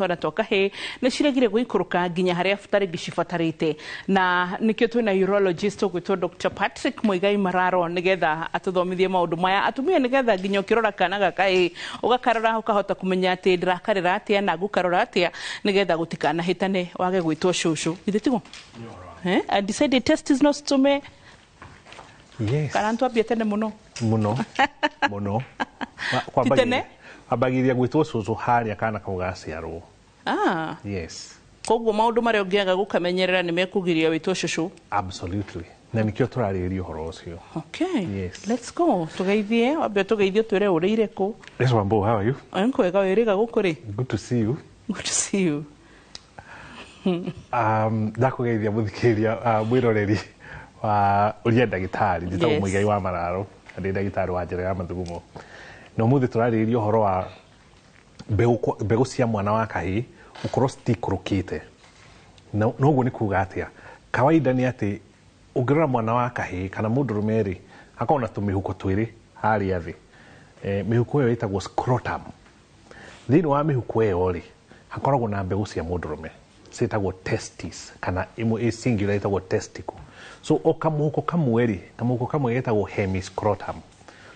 Twana twa kahĩĩ nĩ ciregire gũikũrũka nginya harĩa tarĩngĩ cibatarĩte, na nĩkĩo twĩna urologist ũgwĩtwo Dr. Patrick Muigai Mararo nĩgetha atũthomithie maũndũ maya atumia, nĩgetha nginya ũkĩrora kana ga kahĩĩ ũgakarora ũkahota kũmenya atĩ ndĩrakarera atĩa na ngũkarora atĩa nĩgetha gũtikanahĩtane wage gwĩtwo cũcũ. Githĩ tiguo? Eh? Undecided testes no citũme Yes. Kana nĩtwambie tene mũno? Mũno mũno. Ti tene? Kwambagĩrĩria gwĩtwo cũcũ harĩa kana kau gaciarwo. Ah. Yes. Koguo maũndũ marĩa ũngĩaga gũkamenyerera nĩ mekũgiria wĩtwo cũcũ. Absolutely. Na nĩkĩo tũrarĩrĩria ũhoro ũcio. Okay. Yes. Let's go. Tũgeithie, wambe ũtũgeithie ũtwĩre ũrĩire kũ. Yes, Wambo, how are you? Nkwega wĩrĩga gũkũ rĩ? Good to see you. Good to see you. Ndakũgeithia mũthikĩrĩria, mwĩroreri wa ũria ndagĩtarĩ. Njĩtagwo Mũigai wa Mararo na ndĩ ndagĩtarĩ wa njĩra ya mathugumo, na ũmũthĩ tũrarĩrĩria ũhoro wa mbegũ cia mwana wa kahĩĩ gũkorwo citikũrũkĩte. Na ũguo nĩ kuga atĩa? Kawaida nĩ atĩ ũngĩrora mwana wa kahĩĩ kana mũndũrũme rĩ, hakoragwo na tũmĩhuko twĩrĩ harĩa thĩ. Mĩhuko ĩyo ĩtagwo scrotum. Thĩinĩ wa mĩhuko ĩyo rĩ, hakoragwo na mbegũ cia mũndũrũme ciĩtagwo testis, kana ĩmwe ĩ singular ĩtagwo testicle. So o kamũhuko kamwe rĩ, kamũhuko kamwe getagwo hemiscrotum.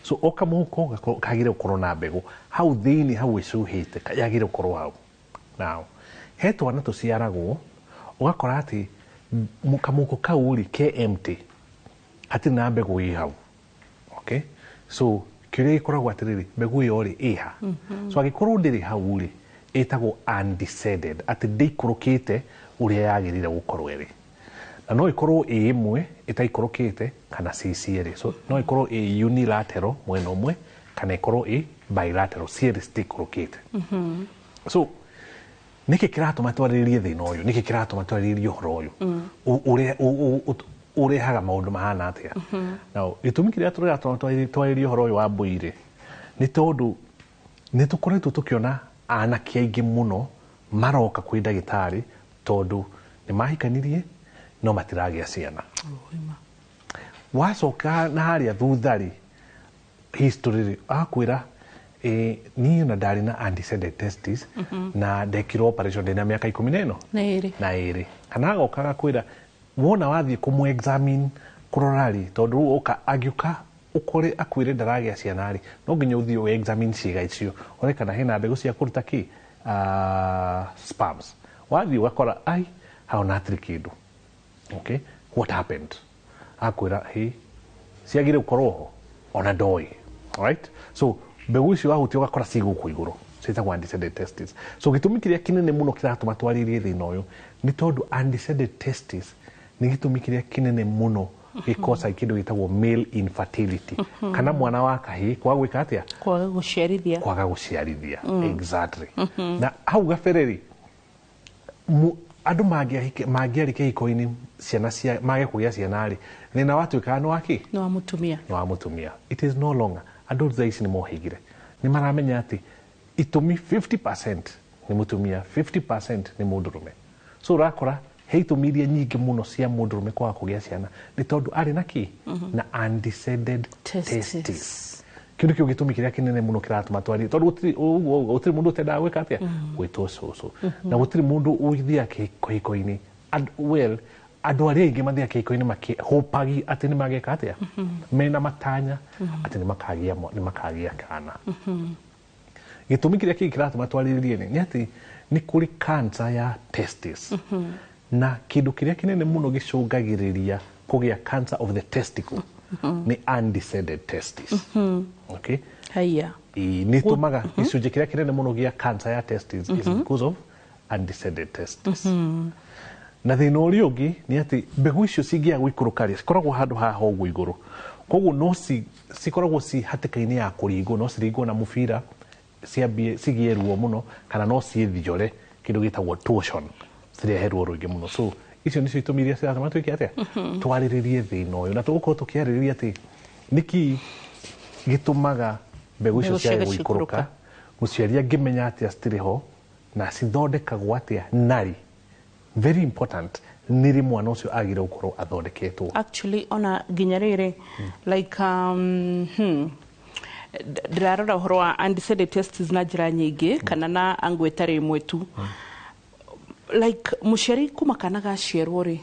So o kamũhuko kagĩrĩire gũkorwo na mbegũ hau thĩinĩ, hau ĩcuhĩte, yagĩrĩire gũkorwo hau. Now he twana tũciaragwo ũgakora atĩ kamũhuko kau rĩ ke empty, hatirĩ na mbegũ ĩ hau. Okay, so kĩũria gĩkoragwo atĩrĩrĩ, mbegũ ĩyo rĩ ĩha? So angĩkorwo ndĩrĩ hau rĩ, ĩtagwo undescended, atĩ ndĩikũrũkĩte ũrĩa yagĩrĩire gũkorwo ĩrĩ. Na no ĩkorwo ĩ ĩmwe ĩtaikũrũkĩte kana ciĩ cierĩ. So no ĩkorwo ĩ unilateral, mwena ũmwe, kana ĩkorwo ĩ bilateral, cierĩ citiikũrũkĩte. So nĩkĩ kĩratũma twarĩrĩrie thĩna ũyũ? Nĩkĩ kĩratũma twarĩrĩrie ũhoro ũyũ? Ũrĩa ũrehaga maũndũ mahana atĩa? Now gĩtũmi kĩrĩa tũratũma twarĩrĩrie ũhoro ũyũ wa mbũi-rĩ, nĩ tondũ nĩ tũkoretwo tũkĩona anake aingĩ mũno maroka kwĩ ndagĩtarĩ tondũ nĩ mahikanirie no matiragĩa ciana. Wacoka na harĩa thutha rĩ, history rĩ, akwĩra ĩ niĩ ona ndarĩ na undescended testis na ndekirwo operation ndĩna mĩaka 12 na ĩrĩ. Na ĩrĩ. Kana agoka agakwĩra wona wathiĩ kũmũ examine kũrora rĩ, tondũ rĩu oka angĩũka ũkore akwĩre ndaragĩa ciana rĩ, no nginya ũthiĩ ũ examine ciĩga icio ũrore kana hena mbegũ cia kũruta kĩ, sperms. Wathiĩ ũgakora ai hau na hatirĩ kĩndũ. Okay, what happened? Akwĩra hĩ ciagĩrĩire gũkorwo ho ona ndoĩ. Alright, so mbegũ icio wahutia ũgakora ci gũkũ igũrũ, ciĩtagwo undescended testis. So gĩtũmi kĩrĩa kĩnene mũno kĩratũma twarĩrie thĩna ũyũ nĩ tondũ undescended testis nĩ gĩtũmi kĩrĩa kĩnene mũno gĩkosa kĩndũ gĩtagwo male infertility, kana mwana wa kahĩĩ kwaga gwĩka atĩa? Kwaga gũciarithia. Kwaga gũciarithia, exactly. Na hau gabere rĩ, andũ mangĩarĩ kĩhiko-inĩ, ciana cia mage kũgĩa ciana rĩ, thĩna watuĩkaga nĩ wa kĩ? Nĩ wa mũtumia. Nĩ wa mũtumia. It is no longer. Andũ thaa ici nĩ mohĩgire, nĩ maramenya atĩ itũmi 50% nĩ mũtumia, 50% nĩ mũndũrũme. So ũrakora he itũmi iria nyingĩ mũno cia mũndũrũme kwaga kũgĩa ciana nĩ tondũ arĩ na kĩ? Na undescended testis. Testis. Kĩu nĩkĩo gĩtũmi kĩrĩa kĩnene mũno kĩratũma twarie, tondũ gũtirĩ ũguo ũguo, gũtirĩ mũndũ ũtendaga gwĩka atĩa? Gwĩtwo cũcũ. Na gũtirĩ mũndũ ũthiaga kĩhiko-inĩ, well, andũ arĩa aingĩ mathiaga kĩhiko-inĩ makĩhũpagi atĩ nĩ mageka atĩa, mena matanya atĩ nĩ makagĩa kana. Gĩtũmi kĩrĩa kĩngĩ kĩratũma twarĩrĩrie nĩ atĩ nĩ kũrĩ cancer ya testis, na kĩndũ kĩrĩa kĩnene mũno gĩcũngagĩrĩria kũgĩa cancer of the testicle nĩ undescended testis. Okay. Haiya. Ĩĩ, nĩ ĩtũmaga gĩcunjĩ kĩrĩa kĩnene mũno gĩa cancer ya testis is because of undescended testis. Na thĩna ũrĩa ũngĩ nĩ atĩ mbegũ icio cingĩaga gũikũrũka rĩ, cikoragwo handũ haha ũguo igũrũ, koguo no cikoragwo ci hatĩka-inĩ ya kũringwo, no ciringwo na mũbira ciambie cigĩe ruo mũno, kana no ciĩthiore kĩndũ gĩtagwo torsion, cirehe ruo rũingĩ mũno. So icio nĩcio itũmi iria ciratũma twĩke atĩa? Twarĩrĩrie thĩna ũyũ. Na tũgũkorwo tũkĩarĩrĩria atĩ nĩkĩ gĩtũmaga mbegũ icio mbegũ ciage ciage gũikũrũka, gũikũrũka. Mũciari angĩmenya atĩa citirĩ ho, na cithondekagwo atĩa, narĩ very important nĩ rĩ mwana ũcio agĩrĩire gũkorwo athondeketwo. Actually ona nginya rĩrĩ like Ndĩrarora ũhoro wa undescended testes na njĩra nyingĩ kana na angle ĩtarĩ ĩmwe tu. Like mũciari kuma kana gaciarwo rĩ,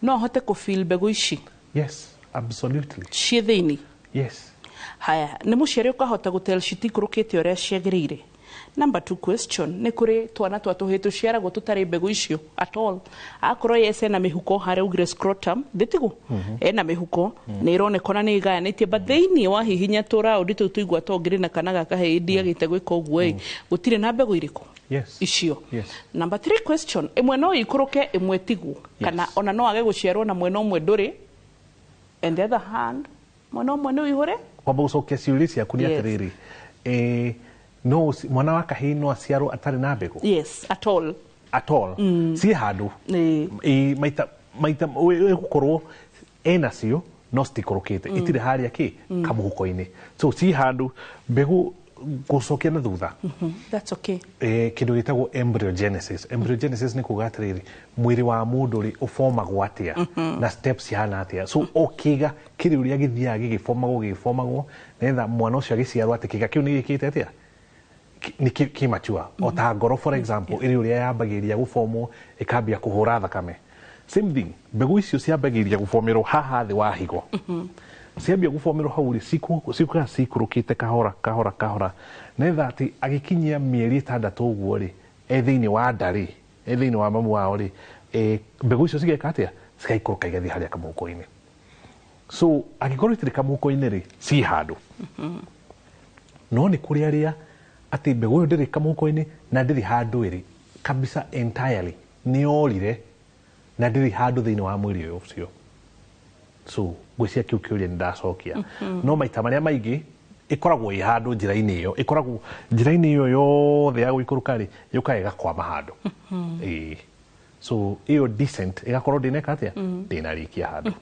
no ahote kũ feel mbegũ ici? Yes, absolutely. Ciĩ thĩinĩ? Yes. Haya, nĩ mũciari ũkahota gũtell citikũrũkĩte ũrĩa ciagĩrĩire? Number two question, nĩ kũrĩ twana twa tũhĩĩ tũciaragwo tũtarĩ mbegũ icio at all? Akorwo yes, ena mĩhuko harĩa ugire scrotum thĩtiguo, ena mĩhuko nĩ ĩronekana nĩ ĩgayanĩtie, but thĩinĩ wa hihinya tũraũndi tũu tũigua to ngĩrĩ na kana gaka kahĩĩ ndiagĩte gwĩka ũguo ĩ, gũtirĩ na mbegũ irĩkũ? Yes. Icio. Yes. Number three question, ĩmwe no ikũrũke, ĩmwe tiguo, kana ona no age gũciarwo na mwena ũmwe ndũrĩ, and the other hand mwena ũmwe nĩ ũihũre? Kwamba gũcokia ciũria ciaku nĩ atĩrĩrĩ, no mwana wa kahĩĩ no aciarwo atarĩ na mbegũ? Yes, at all. At all, ciĩ handũ. Maita maita ĩgũkorwo enacio no citikũrũkĩte, itirĩ harĩa kĩ kamũhuko-inĩ, so ciĩ handũ mbegũ. Gũcokia na thutha, That's okay. Kĩndũ gĩtagwo embryogenesis. Embryogenesis nĩ kuga atĩrĩrĩ, mwĩrĩ wa mũndũ rĩ, ũbomagwo atĩa na steps cihana atĩa? So o kĩga kĩrĩ ũrĩa gĩthiaga gĩgĩbomagwo, gĩgĩbomagwo, nĩgetha mwana ũcio agĩciarwo atĩ kĩga kĩu nĩ gĩkĩte atĩa, nĩ kĩ mature. O ta ngoro, for example, ĩrĩ ũrĩa yambagĩrĩria gũbomwo ĩkambia kũhũra thakame. Same thing, mbegũ icio ciambagĩrĩria gũbomerwo haha thĩ wa higo. Ciambia gũbomerwo hau rĩ, cikuga cikũrũkĩte kahora kahora kahora, nĩgetha atĩ agĩkinyia mĩeri 6 ũguo rĩ, e thĩinĩ wa nda rĩ, e thĩinĩ wa mamu wao rĩ, mbegũ icio cigeka atĩa? Cigaikũrũka igathiĩ harĩa kamũhuko-inĩ. So angĩkorwo itirĩ kamũhuko-inĩ rĩ, ciĩ handũ. No nĩ kũrĩ arĩa atĩ mbegũ ĩyo ndĩrĩ kamũhuko-inĩ na ndĩrĩ handũ ĩrĩ kabisa, entirely nĩ yorire na ndĩrĩ handũ thĩinĩ wa mwĩrĩ ũyũ ũcio. So ngwĩciria kĩu kĩũria nĩ ndacokia. No maita marĩa maingĩ ĩkoragwo ĩ handũ njĩra-inĩ ĩyo, ĩkoragwo njĩra-inĩ ĩyo yothe ya gũikũrũka rĩ, yũkaga ĩgakwama handũ. Ĩĩ, so ĩyo descent ĩgakorwo ndĩneka atĩa, ndĩnarĩkia handũ.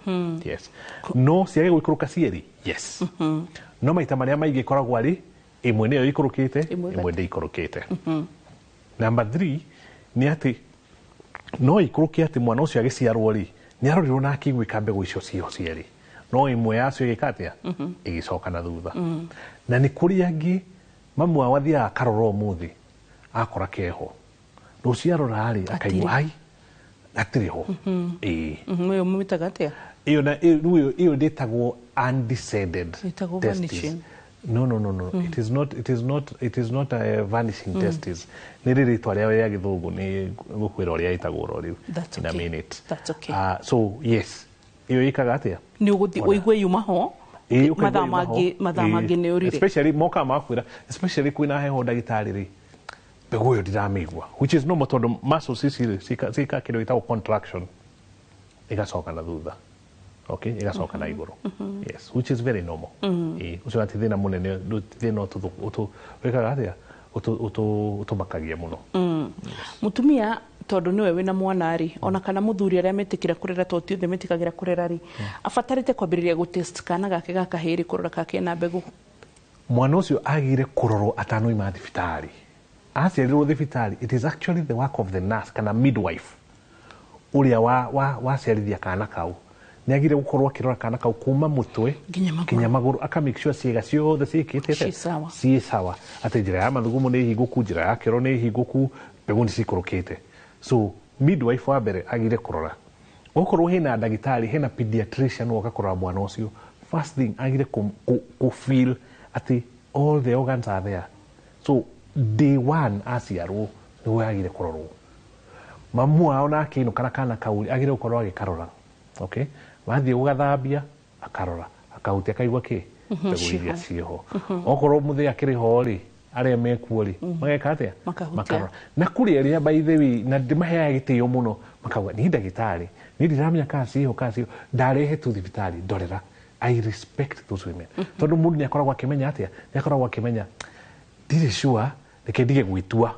Yes, no ciage gũikũrũka cierĩ, yes, no maita marĩa maingĩ ĩkoragwo arĩ ĩmwe nĩyo ĩikũrũkĩte, ĩmwe. Ĩmwe ndĩikũrũkĩte. Number three nĩ atĩ no ikũrũke atĩ mwana ũcio agĩciarwo rĩ, nĩ arorirwo na akĩiguĩka mbegũ icio ciho cierĩ, no ĩmwe yacio ĩgĩka atĩa? Ĩgĩcoka na thutha. Na nĩ kũrĩ angĩ mamu wao athiaga akarora ũmũthĩ akora keho, rũciũ arora rĩ, akaigua ai gatirĩ ho. Ĩĩ. Ũyũ mwĩtaga atĩa? Ĩyo na ĩyo rĩu ĩyo ndĩtagwo undescended Ĩtagwo testes. Vanishing. No, no, no, no. It is not a vanishing testes. Nĩ rĩrĩ rĩtwa rĩao rĩa gĩthũngũ, nĩ ngũkwĩra ũrĩa ĩtagwo ro rĩu That's in a okay. minute. That's okay. So yes, ĩyo ĩkaga atĩa? Nĩ ũgũthiĩ ũigue yuma ho. Ĩĩ, ũkaigua mathaa yuma ho. mangĩ, mathaa Ĩĩ. mangĩ nĩ ũrire. Especially mokaga magakwĩra, especially kwĩna heho, ndagĩtarĩ rĩ, mbegũ ĩyo ndiramĩigua, which is normal tondũ muscles ici rĩ, ciĩkaga kĩndũ gĩtagwo contraction, ĩgacoka na thutha, okay, ĩgacoka na igũrũ. Yes, which is very normal. Ĩĩ, ũcio ti thĩna mũnene, ti thĩna wĩkaga atĩa, ũtũmakagia mũno. Mutumia tondũ nĩwe wĩna mwana rĩ, ona kana mũthuri arĩa metĩkĩra kũrera, to ti othe metĩkagĩra kũrera rĩ, abatarĩte kwambĩrĩria gũtest kana gake ga kahĩĩ rĩ, kũrora kana kena mbegũ? Mwana ũcio agire kũrorwo atanoima thibitarĩ, aciarirwo thibitarĩ. It is actually the work of the nurse kana midwife ũrĩa waciarithia kana kau. Nĩ agire gũkorwo akĩrora kana kau kuma mũtwe nginya magũrũ. Nginya magũrũ, aka make sure ciĩga ciothe ciĩkĩte Ciĩ sawa. Ciĩ sawa, atĩ njĩra ya mathugumo nĩ hingũku, njĩra ya kĩoro nĩ hingũku, mbegũ nĩ cikũrũkĩte. So midwife wa mbere agire kũrora. Okorwo hena ndagĩtarĩ, hena pediatrician woka kũrora mwana ũcio, first thing agire kũ feel atĩ all the organs are there. So day one aciarwo nĩguo agire kũrorwo. Mamu wao nake inũka na kana kau agire gũkorwo agĩkarora, okay, wathiĩ gũgathambia, akarora, akahutia, akaigua kĩ mbegũ iria ciĩho. Okorwo mũthee akĩrĩ ho rĩ, arĩa mekuo rĩ, mageka atĩa? Makahutia. Makarora. Na kũrĩ arĩa, by the way, na ndĩmaheaga gĩtĩo mũno, makauga niĩ ndagĩtarĩ niĩ ndiramenya kana ciĩho, kana ciĩho, ndarehe tu thibitarĩ ndorera. I respect those women tondũ mũndũ nĩ akoragwo akĩmenya atĩa, nĩ akoragwo akĩmenya ndirĩ sure, reke ndige gwĩtua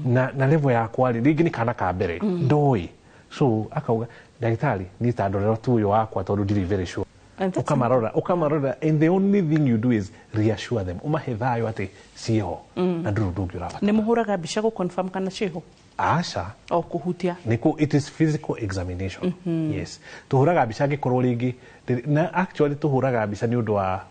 na level yakwa rĩ, rĩngĩ nĩ kana ka mbere, ndoĩ. So akauga ndagĩtarĩ niĩ ta ndorera tu ũyũ wakwa tondũ ndirĩ very sure. And that's Ukamarora, ukamarora, and the only thing you do is reassure them, umahe thayũ atĩ ciĩho na ndũrĩ ũndũ ũngĩ ũrabatara. Nĩ mũhũraga mbica gũ confirm kana ciĩho? Aca. O kũhutia? Nĩkũ, it is physical examination. Yes, tũhũraga mbica angĩkorwo rĩngĩ na actually tũhũraga mbica nĩ ũndũ wa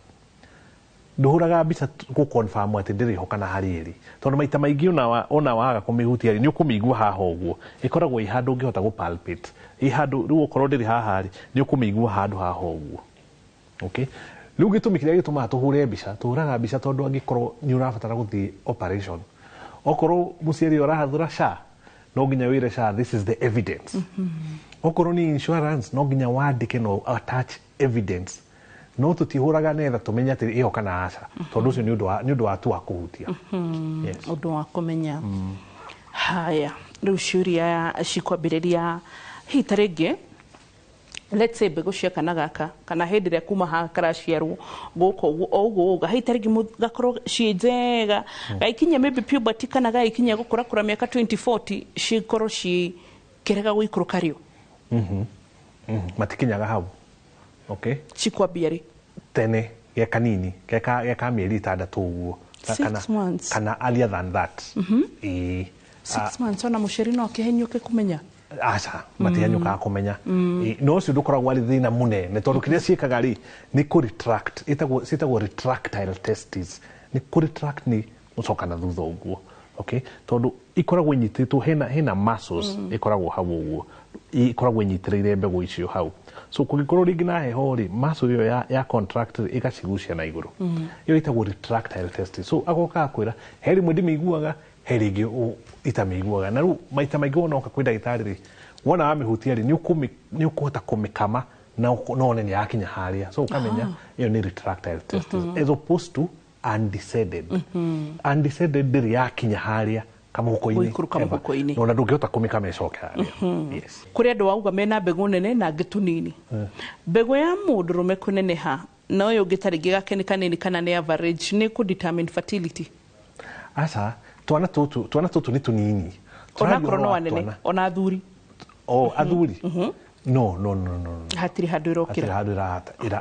Ndũhũraga mbica gũ confirm atĩ ndĩrĩ ho kana harĩ ĩrĩ, tondũ maita maingĩ ona waga kũmĩhutia rĩ, nĩ ũkũmĩigua haha ũguo. Ĩkoragwo ĩ handũ ũngĩhota gũ palpate, ĩ handũ rĩu okorwo ndĩrĩ haha rĩ, nĩ ũkũmĩigua handũ haha ũguo. Okay, rĩu gĩtũmi kĩrĩa gĩtũmaga tũhũre mbica, tũhũraga mbica tondũ angĩkorwo nĩ ũrabatara gũthiĩ operation, okorwo mũciari ũyũ arahathũra SHA, no nginya wĩre SHA, "This is the evidence." Okorwo nĩ insurance, no nginya wandĩke no attach evidence. No tũtihũraga netha tũmenye atĩ ĩho kana aca, tondũ ũcio nĩ ũndũ wa tu wa kũhutia. Yes. Ũndũ wa kũmenya. Haya, rĩu ciũria cikwambĩrĩria hihi ta rĩngĩ, let's say mbegũ cia kana gaka kana hĩndĩ ĩrĩa kuma haha karaciarwo gũkũ ũguo o ũguo ũguo, hihi ta rĩngĩ gakorwo ciĩ njega, gaikinya maybe puberty kana gaikinya gũkũrakũra mĩaka 2040, cikorwo cikĩrega gũikũrũka rĩo? Matikinyaga hau, okay. Cikwambia rĩ? Tene, ge kanini, geka mĩeri 6 ũguo. 6 months. Kana earlier than that. Ĩĩ. 6 months ona mũciari no akĩhenyũke kũmenya? Aca, matihanyũkaga kũmenya. Ĩ, no ũcio ndũkoragwo arĩ thĩna mũnene, tondũ kĩrĩa ciĩkaga rĩ, nĩ kũ retract, ciĩtagwo retractile testes. Nĩ kũ retract, nĩ gũcoka na thutha ũguo, okay, tondũ ikoragwo inyitĩtwo, hena muscles ĩkoragwo hau ũguo, ikoragwo inyitĩrĩire mbegũ icio hau. So kũngĩkorwo rĩngĩ na heho rĩ, muscle ĩyo ya contract rĩ, ĩgacigucia na igũrũ. Ĩyo ĩtagwo retractile testis. So agoka akwĩra, "He rĩmwe ndĩmĩiguaga, he rĩngĩ itamĩiguaga." Na rĩu maita maingĩ wona oka kwĩ ndagĩtarĩ rĩ, wona wamĩhutia rĩ, nĩ ũkũhota kũmĩkama na no one nĩ yakinya harĩa. So ũkamenya ĩyo nĩ retractile testis as opposed to undescended. Undescended ndĩrĩ yakinya harĩa kamũhuko-inĩ Gũikũrũka ever. Mũhuko-inĩ. Na ona ndũngĩhota kũmĩkama ĩcoke harĩa. Yes. Kũrĩ andũ wauga mena mbegũ nene na angĩ tũnini. Mbegũ ya mũndũrũme kũneneha na ũyũ ũngĩ ta rĩngĩ gake nĩ kanini kana nĩ average, nĩ kũ determine fertility? Aca, twana tũtũ nĩ tũnini. Tũraria Onakorwo ũhoro no wa anene twana. Ona athuri? O athuri, no, no, no, no, no. Hatirĩ handũ hatirĩ ĩrokĩra. Handũ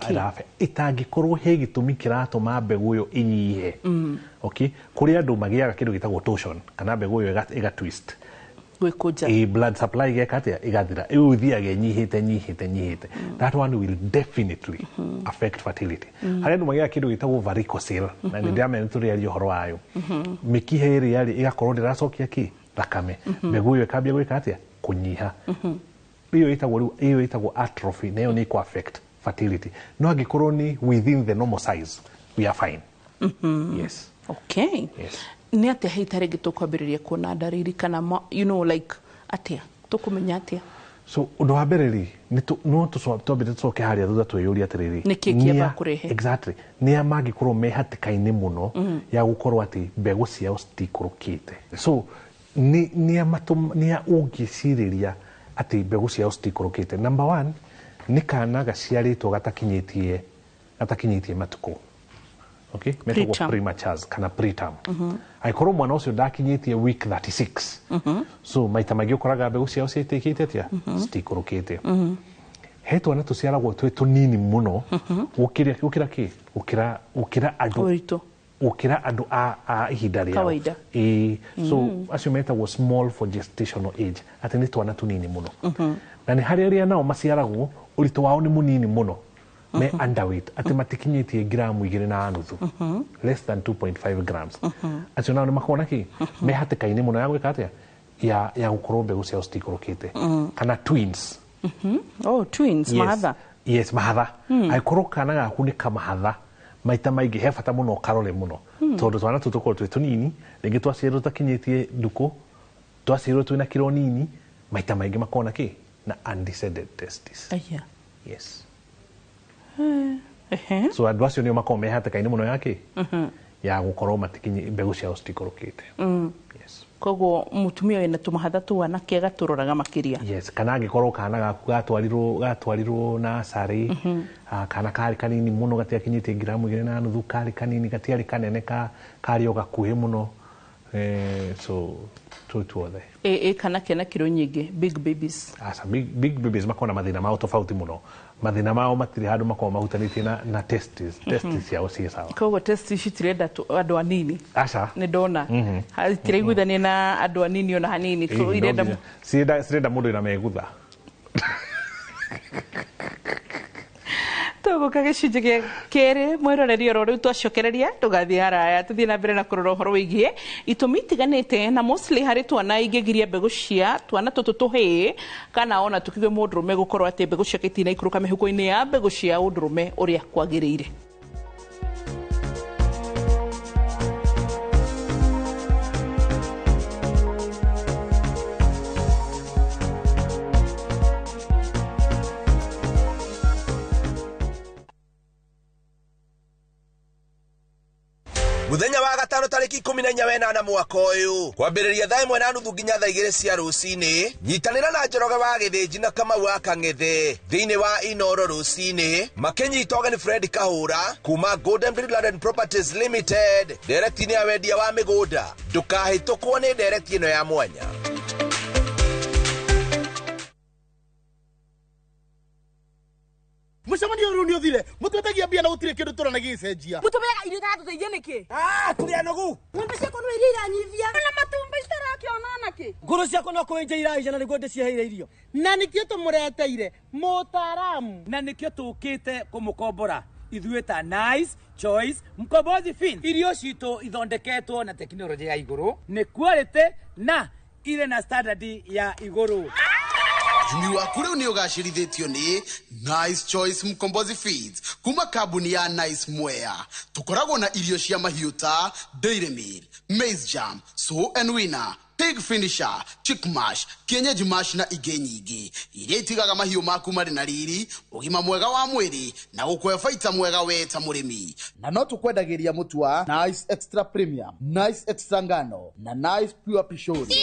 ĩrabe ĩtangĩkorwo he gĩtũmi kĩratũma mbegũ ĩyo ĩnyihe. Okay, kũrĩ andũ magĩaga kĩndũ gĩtagwo torsion, kana mbegũ ĩyo ĩga twist. Gwĩkũnja. Ĩ, blood supply geka atĩa, ĩgathira, ĩyo ĩthiaga ĩnyihĩte, nyihĩte, nyihĩte. That one will definitely affect fertility. Harĩ andũ magĩaga kĩndũ gĩtagwo varicocele, na nĩ ndĩramenya nĩ tũrĩaria ũhoro wayo. Mĩkiha ĩrĩa rĩ, ĩgakorwo ndĩracokia kĩ thakame, mbegũ ĩyo ĩkambia gwĩka atĩa, kũnyiha. Ĩyo ĩtagwo rĩu, ĩyo ĩtagwo atrophy, na ĩyo nĩ ĩkũ affect fertility. No angĩkorwo nĩ within the normal size, we are fine. Yes. Okay. Yes. Nĩ atĩa hihi ta rĩngĩ tũkwambĩrĩria kuona ndariri kana like atĩa tũkũmenya atĩa? So ũndũ wa mbere rĩ, no twambe tũcoke harĩa thutha twĩyũrie atĩrĩrĩ, Nĩkĩ kĩamba kũrehe? Exactly, nĩa mangĩkorwo me hatĩka-inĩ mũno ya gũkorwo atĩ mbegũ ciao citikũrũkĩte? So nĩa ũngĩcirĩria atĩ mbegũ ciao citikũrũkĩte? Number one, nĩ kana gaciarĩtwo gatakinyĩtie matukũ, okay, metagwo Preterm. Prematures kana preterm. Angĩkorwo mwana ũcio ndakinyĩtie week 36, so maita maingĩ ũkoraga mbegũ ciao ciĩtĩkĩte atĩa, citikũrũkĩte. He twana tũciaragwo twĩ tũnini mũno gũkĩra kĩ, gũkĩra andũ Ũritũ. Gũkĩra andũ a ihinda rĩao. Kawaida. Ĩĩ, so acio metagwo small for gestational age, atĩ nĩ twana tũnini mũno. Na nĩ harĩ arĩa nao maciaragwo ũritũ wao nĩ mũnini mũno, me underweight, atĩ matikinyĩtie ngiramu 2.5, less than 2.5 grams. Acio nao nĩ makoragwo na kĩ, me hatĩka-inĩ mũno ya gwĩka atĩa, ya gũkorwo mbegũ ciao citikũrũkĩte. Kana twins. Oh, twins. Yes. Mahatha. Yes, mahatha. Angĩkorwo kana gaku nĩ kamahatha, maita maingĩ he bata mũno ũkarore mũno, tondũ twana tũtũ tũkorwo twĩ tũnini, rĩngĩ twaciarirwo tũtakinyĩtie ndukũ, twaciarirwo twĩna kiro nini, maita maingĩ makorwo na kĩ, na undescended testis. Aya. Yes. Ehe. So andũ acio nĩo makorwo me hatĩka-inĩ mũno ya kĩ, ya gũkorwo matikinyi, mbegũ ciao citikũrũkĩte. Yes. Koguo mũtumia wĩna tũmahatha tũu anake agatũroraga makĩria. Yes, kana angĩkorwo kana gaku gatwarirwo nasarĩ, kana karĩ kanini mũno, gatiakinyĩtie ngiramu 2.5, karĩ kanini, gatiarĩ kanene, karĩ o gakuhĩ mũno. So tũu tuothe. Ĩ kana kena kiro nyingĩ, big babies? Aca, big, big babies makoragwo na mathĩna mao tofauti mũno. Mathĩna mao matirĩ handũ makoragwo mahutanĩtie na testis. Testis ciao ciĩ sawa. Koguo test ici citirenda andũ anini? Aca. Nĩ ndona itiraiguithania na andũ anini ona hanini. So Ĩĩ, no irenda nginya. Cirenda mũndũ wĩna megutha. Tũgũka gĩcunjĩ gĩa kerĩ mwĩroreri oro rĩu twacokereria ndũgathiĩ haraya tũthiĩ na mbere na kũrora ũhoro wĩgiĩ itũmi itiganĩte na mostly harĩ twana ingĩgiria mbegũ cia twana tũtũ tũhĩĩ kana ona tũkiuge mũndũrũme gũkorwo atĩ mbegũ ciake itinaikũrũka mĩhuko-inĩ ya mbegũ cia ũndũrũme ũrĩa kwagĩrĩire. Muthenya wa gatano tariki 14 wenana mwaka uyu kwambiriria thaa 1:30 nginya thaa 2 cia rucini nyitanira na Njoroge wa Githinji na Kamau wa Kang'ethe thiini wa Inoro rucini makinyita ũgeni Fred Kahura kuma Golden Breed Land and Properties Limited ndereti-inĩ ya wendia wa mĩgũnda. Ndũkahĩtũkwo nĩ ndereti ĩno ya mwanya. Mucemanio rĩu nĩ ũthire mũtwetagia mbia na gũtirĩ kĩndũ tũrona gĩgĩcenjia. Mũtũmĩaga irio itaratũteithia nĩkĩ? Tũrĩ anogu. Ng'ombe ciakwa no iria iranyithia na matumbĩ citarakĩona nakĩ. Ngũrũ ciakwa no kũwenja iraica na nĩguo ndĩciheire irio. Na nĩkĩo tũmũreteire mũtaaramu. Na nĩkĩo tũkĩte kũmũkombora ithuĩ ta Nice Choice Mkombozi Fin. Irio citũ ithondeketwo na tekinoronjĩ ya igũrũ, nĩ quality na irĩ na standard ya igũrũ. Ũrĩmi waku rĩu nĩ ũgacĩrithĩtio nĩ Nice Choice Mkombozi Feeds kuma kambuni ya Nice Mwea. Tũkoragwo na irio cia mahiũ ta Dairy Meal, Maize Jam, Sow and Winner, Pig Finisher, Chick Mash, Kienyeji Mash na ingĩ nyingĩ iria itigaga mahiũ maku marĩ na riri, ũgima mwega wa mwĩrĩ na gũkũhe baita mwega we ta mũrĩmi. Na no tũkwendagĩria mũtu wa Nice Extra Premium, Nice Extra Ngano na Nice Pure Pishori.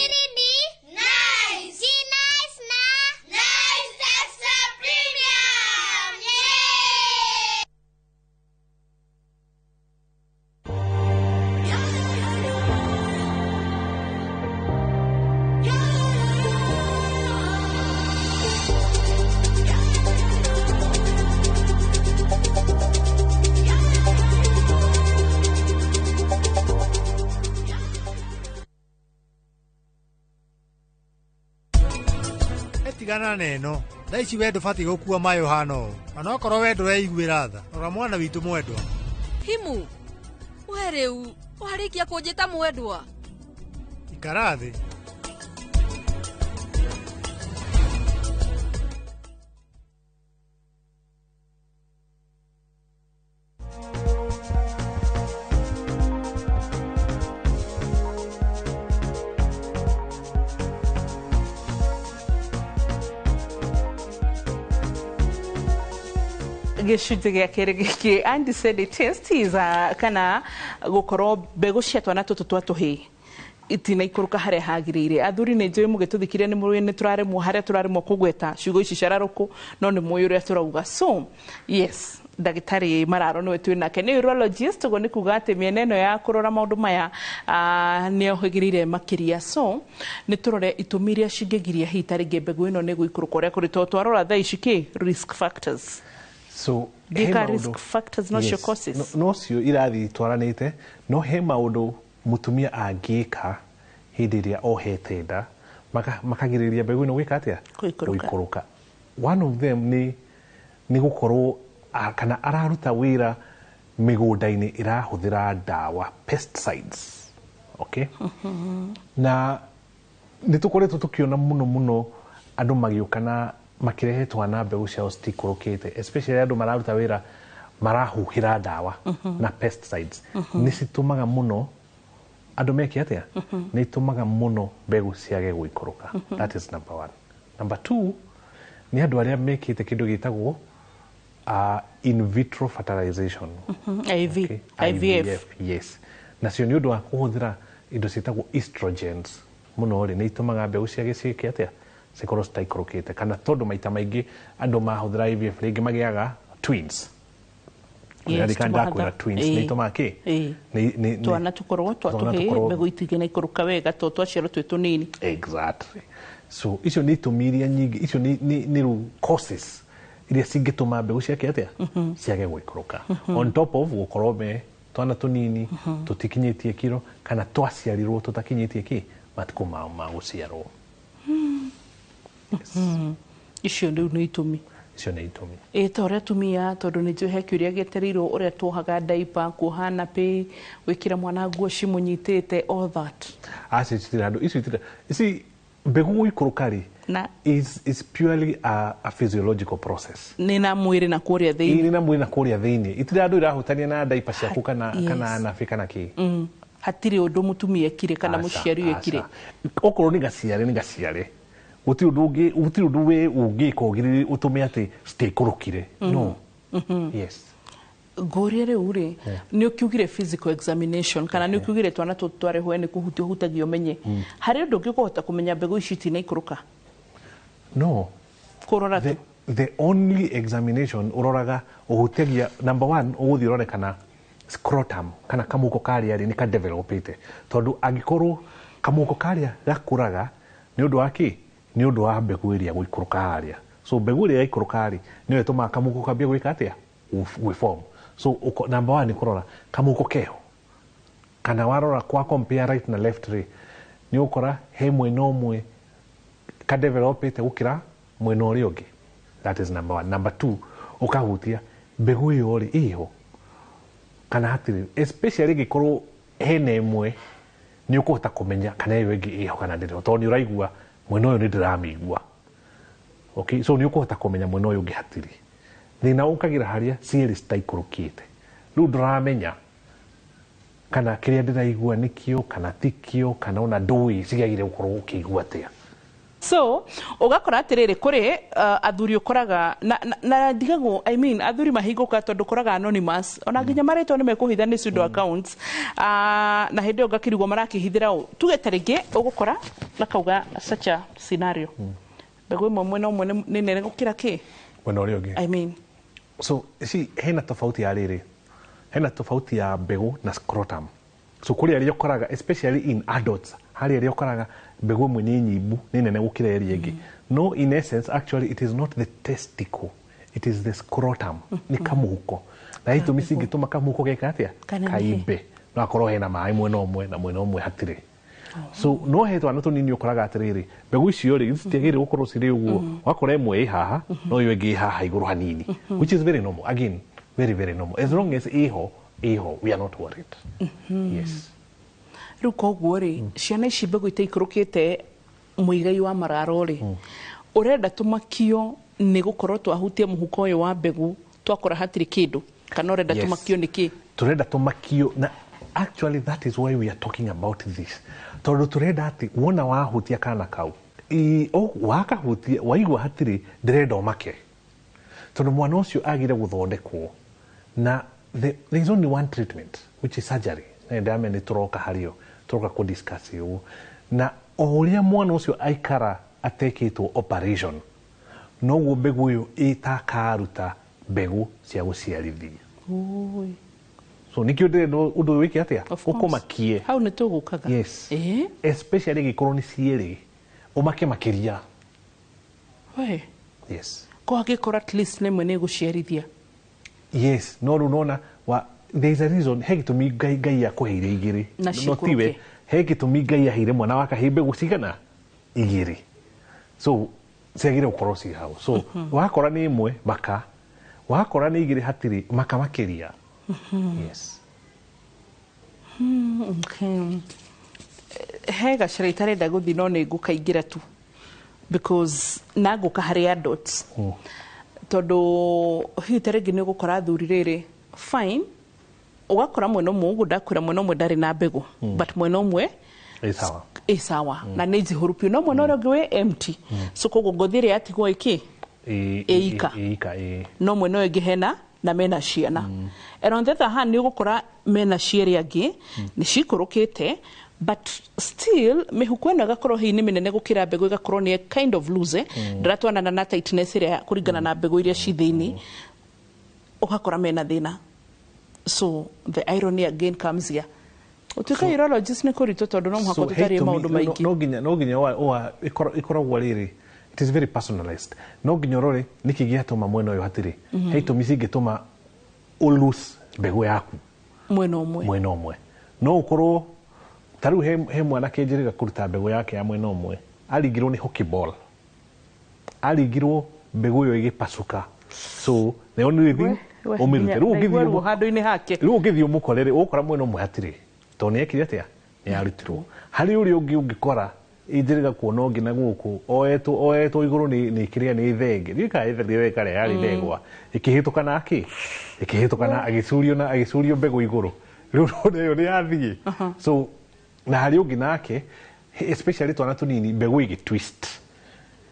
Tigana neno thaa ici we ndũbatiĩ gũkua maĩ ũhana ũũ onokorwo we ndũreiguĩra tha rora mwana witũ mwendwa. Himu we rĩu warĩkia kũnjĩta mwendwa. Ikara thĩ. Gĩcunjĩ gĩa kerĩ gĩkĩ undescended testes kana gũkorwo mbegũ cia twana tũtũ twa tũhĩĩ itinaikũrũka harĩa hagĩrĩire. Athuri nĩ njũĩ mũgĩtũthikĩria nĩ mũĩ nĩ tũraremwo harĩa tũraremwo kũgweta ciugo ici cararũkũ no nĩ mũĩ ũrĩa tũrauga. So yes, ndagĩtarĩ Mararo nĩwe twĩ nake nĩ urologist, ũguo nĩ kuga atĩ mĩena ĩno ya kũrora maũndũ maya nĩ ohĩgĩrĩire makĩria. So nĩ tũrore itũmi iria cingĩgiria hihi ta rĩngĩ mbegũ ĩno nĩ gũikũrũka ũrĩa kũrĩ, tondũ twarora thaa ici kĩ risk factors. So risk factors no cio causes. No cio irathiĩ itwaranĩte no he maũndũ mũtumia angĩka hĩndĩ ĩrĩa ohete nda makagirĩrĩria mbegũ ĩno gwĩka atĩa gũikũrũka. One of them nĩ gũkorwo kana araruta wĩra mĩgũnda-inĩ ĩrahũthĩra ndawa pesticides. Okay? Na nĩ tũkoretwo tũkĩona mũno mũno andũ magĩũka na makirehe twana mbegũ ciao citikũrũkĩte, especially andũ mararuta wĩra marahuhĩra ndawa na pesticides. Nĩ citũmaga mũno andũ meke atĩa? Nĩ itũmaga mũno mbegũ ciage gũikũrũka. That is number one. Number two nĩ andũ arĩa mekĩte kĩndũ gĩtagwo in vitro fertilization. IV, okay. IVF. Yes. Nacio nĩ ũndũ wa kũhũthĩra indo ciĩtagwo estrogens mũno rĩ, nĩ itũmaga mbegũ ciage ciĩke atĩa cikorwo citaikũrũkĩte, kana tondũ maita maingĩ andũ mahũthĩra IVF rĩngĩ magĩaga twins. Yes, ndakwĩra twins nĩ itũmaga kĩ? Twana tũkorwo twa tũhĩĩ mbegũ itingĩnaikũrũka wega tondũ twaciarwo twĩ tũnini. Exactly. So icio nĩ itũmi iria nyingĩ, icio nĩ rĩu causes iria cingĩtũma mbegũ ciake atĩa ciage gũikũrũka. On top of gũkorwo me twana tũnini tũtikinyĩtie kiro kana twaciarirwo tũtakinyĩtie kĩ matukũ mao ma gũciarwo. Icio rĩu nĩ itũmi. Icio nĩ itũmi. Ĩ ta ũrĩa atumia, tondũ nĩ njũĩ he kĩũria gĩetereirwo, ũrĩa tuohaga diaper, kuoha nappy, gwĩkĩra mwana nguo cimũnyitĩte, all that. Acio citirĩ handũ, icio itirĩ, ici mbegũ gũikũrũka rĩ na is purely a physiological process. Nĩ na mwĩrĩ na kũrĩa thĩinĩ. Ĩrĩ na mwĩrĩ na kũrĩa thĩinĩ, itirĩ andũ irahutania na diaper ciaku kana kana nappy kana kĩ. Hatirĩ ũndũ mũtumia ekire kana Aca, mũciari ekire. Aca. Okorwo nĩ gaciare, nĩ gaciare, gũtirĩ ũndũ ũngĩ, gũtirĩ ũndũ we ũngĩka ũgirĩrĩrie ũtũme atĩ citiikũrũkire, no. Yes. Ngũrie rĩu rĩ, nĩ ũkiugire physical examination, kana nĩ ũkiugire twana tũtũ twarehwo nĩ kũhutio hutagio ũmenye. Harĩ ũndũ ũngĩ ũkũhota kũmenya mbegũ ici itinaikũrũka? No. Kũrora tu? The only examination ũroraga, ũhutagia number one, ũgũthiĩ ũrore kana scrotum kana kamũhuko karĩa rĩ nĩ ka developĩte, tondũ angĩkorwo kamũhuko karĩa gakũraga nĩ ũndũ wa kĩ, nĩ ũndũ wa mbegũ ĩrĩa gũikũrũka harĩa. So mbegũ ĩrĩa yaikũrũka rĩ, nĩyo ĩtũmaga kamũhuko kambie gwĩka atĩa? Gwĩform. So number one nĩ kũrora kamũhuko keho, kana warora kwa compare right na left rĩ, nĩ ũgũkora he mwena ũmwe kadevelopĩte gũkĩra mwena ũrĩa ũngĩ. That is number one. Number two, ũkahutia mbegũ ĩyo rĩ, ĩho kana hatirĩ, especially ĩngĩkorwo hena ĩmwe, nĩ ũkũhota kũmenya kana ĩyo ĩngĩ ĩho kana ndĩrĩ ho, tondũ nĩ ũraigua mwena ũyũ nĩ ndĩramĩigua. Okay, so nĩ ũkũhota kũmenya mwena ũyũ ũngĩ hatirĩ. Thĩna ũkagĩra harĩa cierĩ citaikũrũkĩte, rĩu ndũramenya kana kĩrĩa ndĩraigua nĩkĩo kana tikĩo, kana ona ndũĩ ciagĩrĩire gũkorwo ũkĩigua atĩa. So ũgakora atĩrĩrĩ, kũrĩ athuri ũkoraga na ndigagwo, I mean, athuri mahingũka tondũ ũkoraga anonymous, ona nginya marĩtwa nĩ mekũhitha nĩ pseudo accounts, na hĩndĩ ĩyo ngakĩrigwo marakĩhithĩra ũ. Tuge ta rĩngĩ ũgũkora makauga such a scenario, mbegũ ĩmwe mwena ũmwe nĩ nene gũkĩra kĩ mwena ũrĩa ũngĩ. I mean, So see, hena tofauti ya rĩrĩ, hena tofauti ya mbegũ na scrotum. So kũrĩ arĩa ũkoraga, especially in adults, harĩ arĩa ũkoraga mbegũ ĩmwe nĩ nyimbu, nĩ nene gũkĩra ĩrĩa ĩngĩ. No in essence, actually it is not the testicle, it is the scrotum, nĩ kamũhuko, na itũmi cingĩtũma kamũhuko geka atĩa? Kanenehe. Kaimbe. No akorwo hena maĩ mwena ũmwe na mwena ũmwe hatirĩ. So no he twana tũnini ũkoraga atĩrĩrĩ, mbegũ icio rĩ citiagĩrĩire gũkorwo cirĩ ũguo, ũgakora ĩmwe ĩ haha no ĩyo ĩngĩ ĩ haha igũrũ hanini, which is very normal. Again, very very normal. As long as ĩho, ĩho, we are not worried. Yes. Rĩu koguo rĩ, ciana ici mbegũ itaikũrũkĩte, mũigai wa mararo rĩ, ũrenda tũmakio nĩ gũkorwo twahutia mũhuko ũyũ wa mbegũ twakora hatirĩ kĩndũ, kana ũrenda Yes. tũmakio nĩ kĩ? Turenda tũmakio, na actually that is why we are talking about this, tondũ turenda atĩ wona wahutia kana kau, wakahutia waigua hatirĩ, ndĩrenda ũmake, tondũ mwana ũcio agire gũthondekwo na there is only one treatment, which is surgery, na ndame nĩ tũroka harĩo, tũroka kũ discuss ũguo. Na o ũrĩa mwana ũcio aikara atekĩtwo operation, noguo mbegũ ĩyo ĩtakaruta mbegũ cia gũciarithia. Oi. So nikĩo ndĩrenda ũndũ ũyũ wĩke atĩa? Of course. Ũkũmakie. Hau nĩ tũgũkaga. Yes, especially ĩngĩkorwo nĩ cierĩ, ũmake makĩria. We. Yes. Ko angĩkorwo at least nĩmwe nĩ ĩgũciarithia? Yes, no rĩu nona wa there is a reason, he gĩtũmi Ngai akũheire igĩrĩ. Na No cikũrũke. tiwe, he gĩtũmi Ngai aheire mwana wa kahĩĩ mbegũ cigana? Igĩrĩ. So ciagĩrĩire gũkorwo ci hau. So wakora nĩ ĩmwe, maka. Wakora nĩ igĩrĩ hatirĩ, maka makĩria. Yes. Okay. He gacĩra itarenda gũthiĩ, no nĩ ngũkaingĩra tu because na ngũka harĩ adults, tondũ hihi ta rĩngĩ nĩ ũgũkora athuri rĩrĩ, fine, ũgakora mwena ũmwe ũguo ndakwĩra mwena ũmwe ndarĩ na mbegũ, but mwena ũmwe Ĩ sawa. Ĩ sawa na nĩ njihũru biũ, no mwena ũrĩa ũngĩ wĩ empty. So koguo ngothi ĩrĩa yatigwo ĩkĩ ĩika. Ĩika, ĩ. No mwena ũyũ ũngĩ hena na mena ciana. And on the other hand, nĩ ũgũkora mena cierĩ angĩ nĩ cikũrũkĩte, but still mĩhuko ĩno ĩgakorwo hihi nĩ mĩnene gũkĩra mbegũ, ĩgakorwo nĩ kind of loose, ndĩratwanana na tightness ĩrĩa kũringana na mbegũ iria ci thĩinĩ, ũgakora mena thĩna. So the irony again comes here, ũtuĩka urologist nĩ kũritũ, tondũ no mũhaka he tũtarie itũmi- maũndũ maingĩ. No nginya ĩkoragwo rĩrĩ, it is very personalized. No nginya ũrore nĩkĩ gĩatũma mwena ũyũ hatirĩ. He itũmi cingĩtũma ũ lose mbegũ yaku mwena ũmwe. Mwena ũmwe. No ũkorwo ta rĩu he mwanake njĩrĩga kũruta mbegũ yake ya mwena ũmwe, aringirwo nĩ hockey ball, aringirwo Mbegũ ĩyo ĩgĩpacũka. So the only thing ũmĩrute rĩu ũngĩthiĩ handũ-inĩ hake. Rĩu ũngĩthiĩ ũmũkore rĩ, ũgũkora mwena ũmwe hatirĩ, tondũ nĩ ekire atĩa? Nĩ yarutirwo. Harĩ ũrĩa ũngĩ ũngĩkora injĩrĩga kuona ũngĩ na gũkũ oetwo igũrũ nĩ kĩrĩa nĩ thenge. Ndiũĩ kana nĩ thenge yarĩ ndegwa. Ĩkĩhĩtũka na kĩ? Ĩkĩhĩtũka na agĩcurio na agĩcurio mbegũ igũrũ. Rĩu ũrona ĩyo nĩ yathiĩ. So na harĩ ũngĩ nake, especially twana tũnini, mbegũ ĩgĩ twist.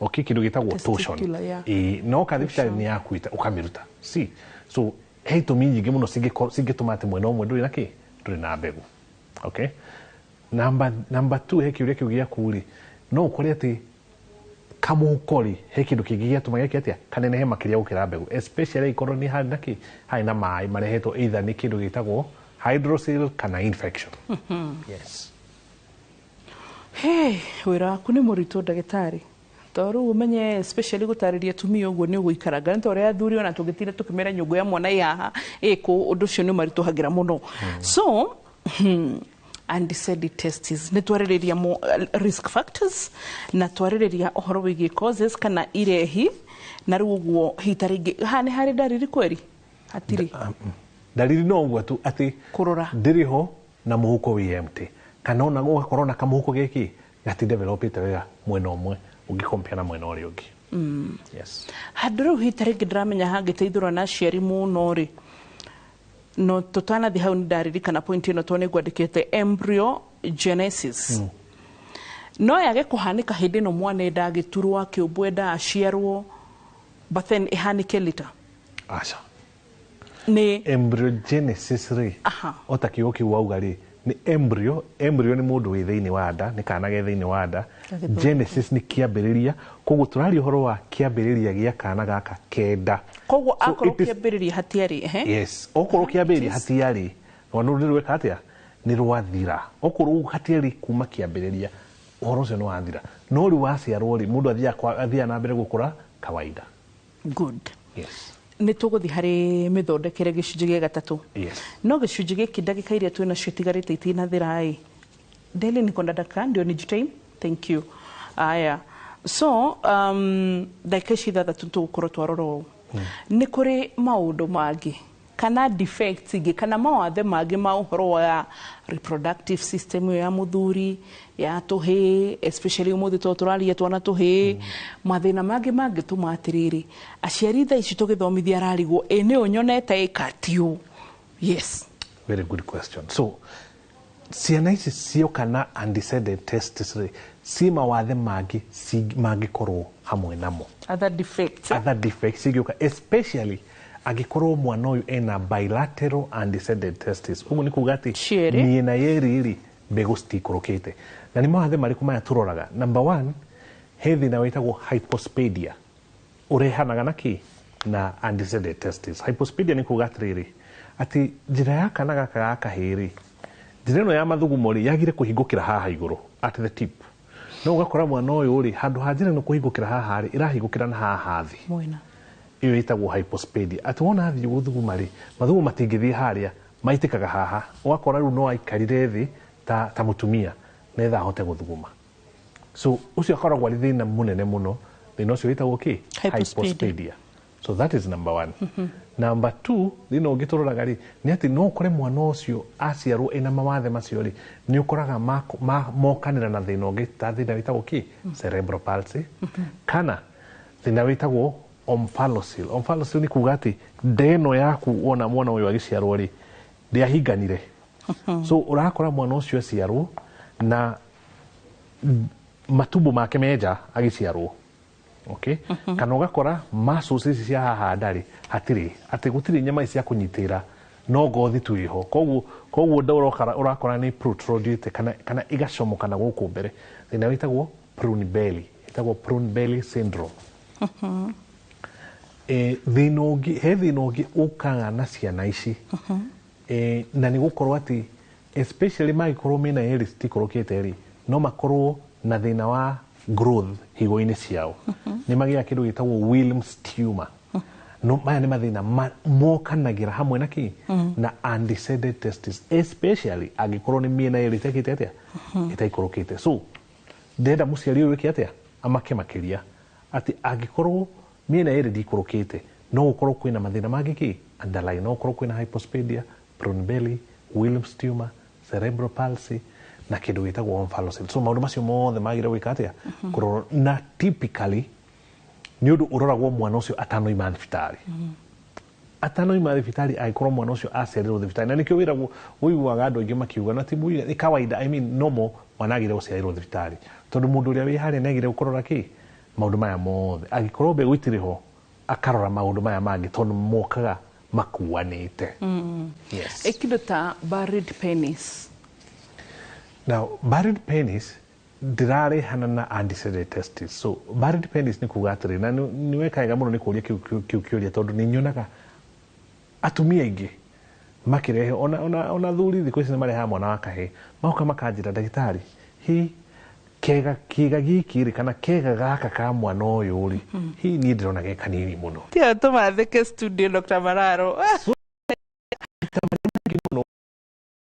Okay, kĩndũ gĩtagwo torsion. Ĩĩ, no ka thibitarĩ nĩ yakuĩte ũkamĩruta. See? So he itũmi nyingĩ mũno cingĩtũma atĩ mwena ũmwe ndũrĩ na kĩ? Ndũrĩ na mbegũ. Okay? Number 2, he kĩũria kĩu gĩaku rĩ, no ũkore atĩ kamũhuko rĩ, he kĩndũ kĩngĩ gĩatũma gĩke atĩa? Kanenehe makĩria gũkĩra mbegũ. Especially ikorwo nĩ harĩ na kĩ? Harĩ na maĩ marehetwo either nĩ kĩndũ gĩtagwo hydrocele kana infection. Yes. Hey, wĩra waku nĩ mũritũ ndagĩtarĩ. Tondũ rĩu ũmenye especially gũtarĩria atumia ũguo nĩ ũgũikaranga. Nĩ ta ũrĩa athuri ona tũngĩtinda tũkĩmera nyũngũ ya mwana ĩ haha ĩkũ, ũndũ ũcio nĩ ũmaritũhagĩra mũno. So, undescended testes nĩ twarĩrĩria risk factors na twarĩrĩria ũhoro wĩgiĩ causes kana irehi, na rĩu ũguo hita rĩngĩ haha nĩ harĩ ndariri kweri? Hatirĩ. Ndariri no ũguo tu atĩ kũrora ndĩrĩ ho na mũhuko wĩ empty, kana ona ũgakorwo na kamũhuko gĩkĩ gatidevelopĩte wega mwena ũmwe ũngĩcompare na mwena ũrĩa ũngĩ. Yes. Handũ rĩu hita rĩngĩ ndĩramenya hangĩteithũrwo na aciari mũno rĩ, no tũtanathiĩ hau nĩ ndaririkana point ĩno tondũ nĩ ngwandĩkĩte embryogenesis. No yage kũhanĩka hĩndĩ ĩno mwana enda agĩturwo akĩũmbwo enda aciarwo, but then ĩhanĩke later. Aca. Nĩ embryogenesis rĩ, o ta kiugo kĩu wauga rĩ, nĩ embryo. Embryo nĩ mũndũ wĩ thĩinĩ wa nda, nĩ kana ge thĩinĩ wa nda. Genesis nĩ kĩambĩrĩria, koguo tũraria ũhoro wa kĩambĩrĩria gĩa kana gaka kenda. Koguo akorwo kĩambĩrĩria hatiarĩ, Yes, okorwo kĩambĩrĩria hatiarĩ, rwano rũrĩ rweka atĩa? Nĩ rwathira. Okorwo hatiarĩ kuma kĩambĩrĩria, ũhoro ũcio nĩ wathira. No rĩu waciarwo rĩ, mũndũ athiaga na mbere gũkũra kawaida. Good. Yes. Nĩ tũgũthiĩ harĩ mĩthondekere gĩcunjĩ gĩa gatatũ. Yes. No gĩcunjĩ gĩkĩ ndagĩka iria twĩ nacio itigarĩte itinathira ĩ. Daily niko na dakika ndio ni time. Thank you. Aya. So, ndagĩka ici ithathatũ tũgũkorwo twarora ũũ. Nĩ kũrĩ maũndũ mangĩ kana defects ingĩ kana mawathe mangĩ ma ũhoro wa reproductive system ya mũthuri ya tũhĩĩ, especially ũmũthĩ tondũ tũraria twana tũhĩĩ, mathĩna mangĩ mangĩtũma atĩrĩrĩ aciari thaa ici tũgĩthomithia ararigwo ĩ nĩ ũnyonete ĩkatio. Yes. Very good question. So ciana ici cioka na undescended testes rĩ, ci mawathe mangĩ mangĩkorwo hamwe namo. Other defects. Other defects cigĩũka, especially angĩkorwo mwana ũyũ ena bilateral undescended testes. Ũguo nĩ kuga atĩ mĩena yerĩ rĩ, mbegũ citikũrũkĩte. Na nĩ mawathe marĩkũ maya tũroraga? Number 1, he thĩna wĩtagwo hypospadia. Ũrehanaga na kĩ? Na undescended testes. Hypospadia nĩ kuga atĩrĩrĩ, atĩ njĩra ya kana gaka ga kahĩĩ rĩ, njĩra ĩno ya mathugumo rĩ, yagire kũhingũkĩra haha igũrũ at the tip. No ũgakora mwana ũyũ rĩ, handũ ha njĩra ĩno kũhingũkĩra haha rĩ, ĩrahingũkĩra na haha thĩ. Mwena. Ĩyo ĩtagwo hypospadia. Atĩ wona athiĩ gũthuguma rĩ, mathugumo matingĩthiĩ harĩa, maitĩkaga haha. Ũgakora rĩu no aikarire thĩ ta mũtumia nĩgetha ahote gũthuguma. So ũcio akoragwo arĩ thĩna mũnene mũno. Thĩna ũcio wĩtagwo kĩ? Hypospadia. So that is number 1. Number 2, thĩna ũngĩ tũroraga rĩ, nĩ atĩ no ũkore mwana ũcio aciarwo ena mawathe macio rĩ, nĩ ũkoraga mokanĩra na thĩna ũngĩ ta thĩna wĩtagwo kĩ? Cerebral palsy. Kana thĩna wĩtagwo omphalocele. Omphalocele nĩ kuga atĩ nda ĩno yaku wona mwana ũyũ agĩciarwo rĩ, ndĩahinganire. So ũrakora mwana ũcio aciarwo na matumbo make menja agĩciarwo. Okay? Kana ũgakora muscles ici cia haha nda rĩ, hatirĩ, atĩ gũtirĩ nyama ici cia kũnyitĩrĩra, no ngothi tu ĩho. Koguo nda ũrakora nĩ protrudĩte kana ĩgacomoka na gũkũ mbere. Thĩna wĩtagwo prune belly, ĩtagwo prune belly syndrome. Thĩna ũngĩ, he thĩna ũngĩ ũkaga na ciana ici. Na nĩ gũkorwo atĩ especially mangĩkorwo mĩena yerĩ citikũrũkĩte rĩ, no makorwo na thĩna wa growth higo-inĩ ciao. Nĩ magĩaga kĩndũ gĩtagwo Wilms tumor. No maya nĩ mathĩna mokanagĩra hamwe na kĩ? Na undescended testes, especially angĩkorwo nĩ mĩena yerĩ ĩtekĩte atĩa? Ĩtaikũrũkĩte. So ndĩrenda mũciari ũyũ ĩke atĩa? Amake makĩria atĩ angĩkorwo Mĩena ĩrĩ ndikũrũkĩte, no gũkorwo kwĩna mathĩna mangĩ kĩ underlying. No gũkorwo kwĩna hypospadia, prune belly, Wilms tumor, cerebral palsy na kĩndũ gĩtagwo omphalocele. So maũndũ macio mothe magĩrĩire gwĩka atĩa? Kũrorwo. Na typically nĩ ũndũ ũroragwo mwana ũcio atanoima thibitarĩ. Atanoima thibitarĩ, angĩkorwo mwana ũcio aciarĩrwo thibitarĩ, na nĩkĩo wĩragwo, ũiguaga andũ aingĩ makiuga na ti nĩ kawaida, I mean normal, mwana agĩrĩire gũciarĩrwo thibitarĩ, tondũ mũndũ ũrĩa wĩ harĩa nĩ agĩrĩire kũrora kĩ maũndũ maya mothe. Angĩkorwo mbegũ itirĩ ho, akarora maũndũ maya mangĩ, tondũ mokaga makuanĩte. Yes. Ĩkĩndũ ta buried penis? Now, buried penis ndĩrarehana na undescended testis. So buried penis nĩ kuga atĩrĩ, na nĩ weka wega mũno nĩ kũria kĩu kĩũria, tondũ nĩ nyonaga atumia aingĩ makĩrehe, ona thuri thikũ ici nĩ marehaga mwana wa kahĩĩ, magoka makanjĩra, "Ndagĩtarĩ, hi kega kĩga gĩkĩ rĩ, kana kega gaka ka mwana ũyũ rĩ, hi niĩ ndĩrona ge kanini mũno." Tiga tũmathĩke studio, Dr. Mararo.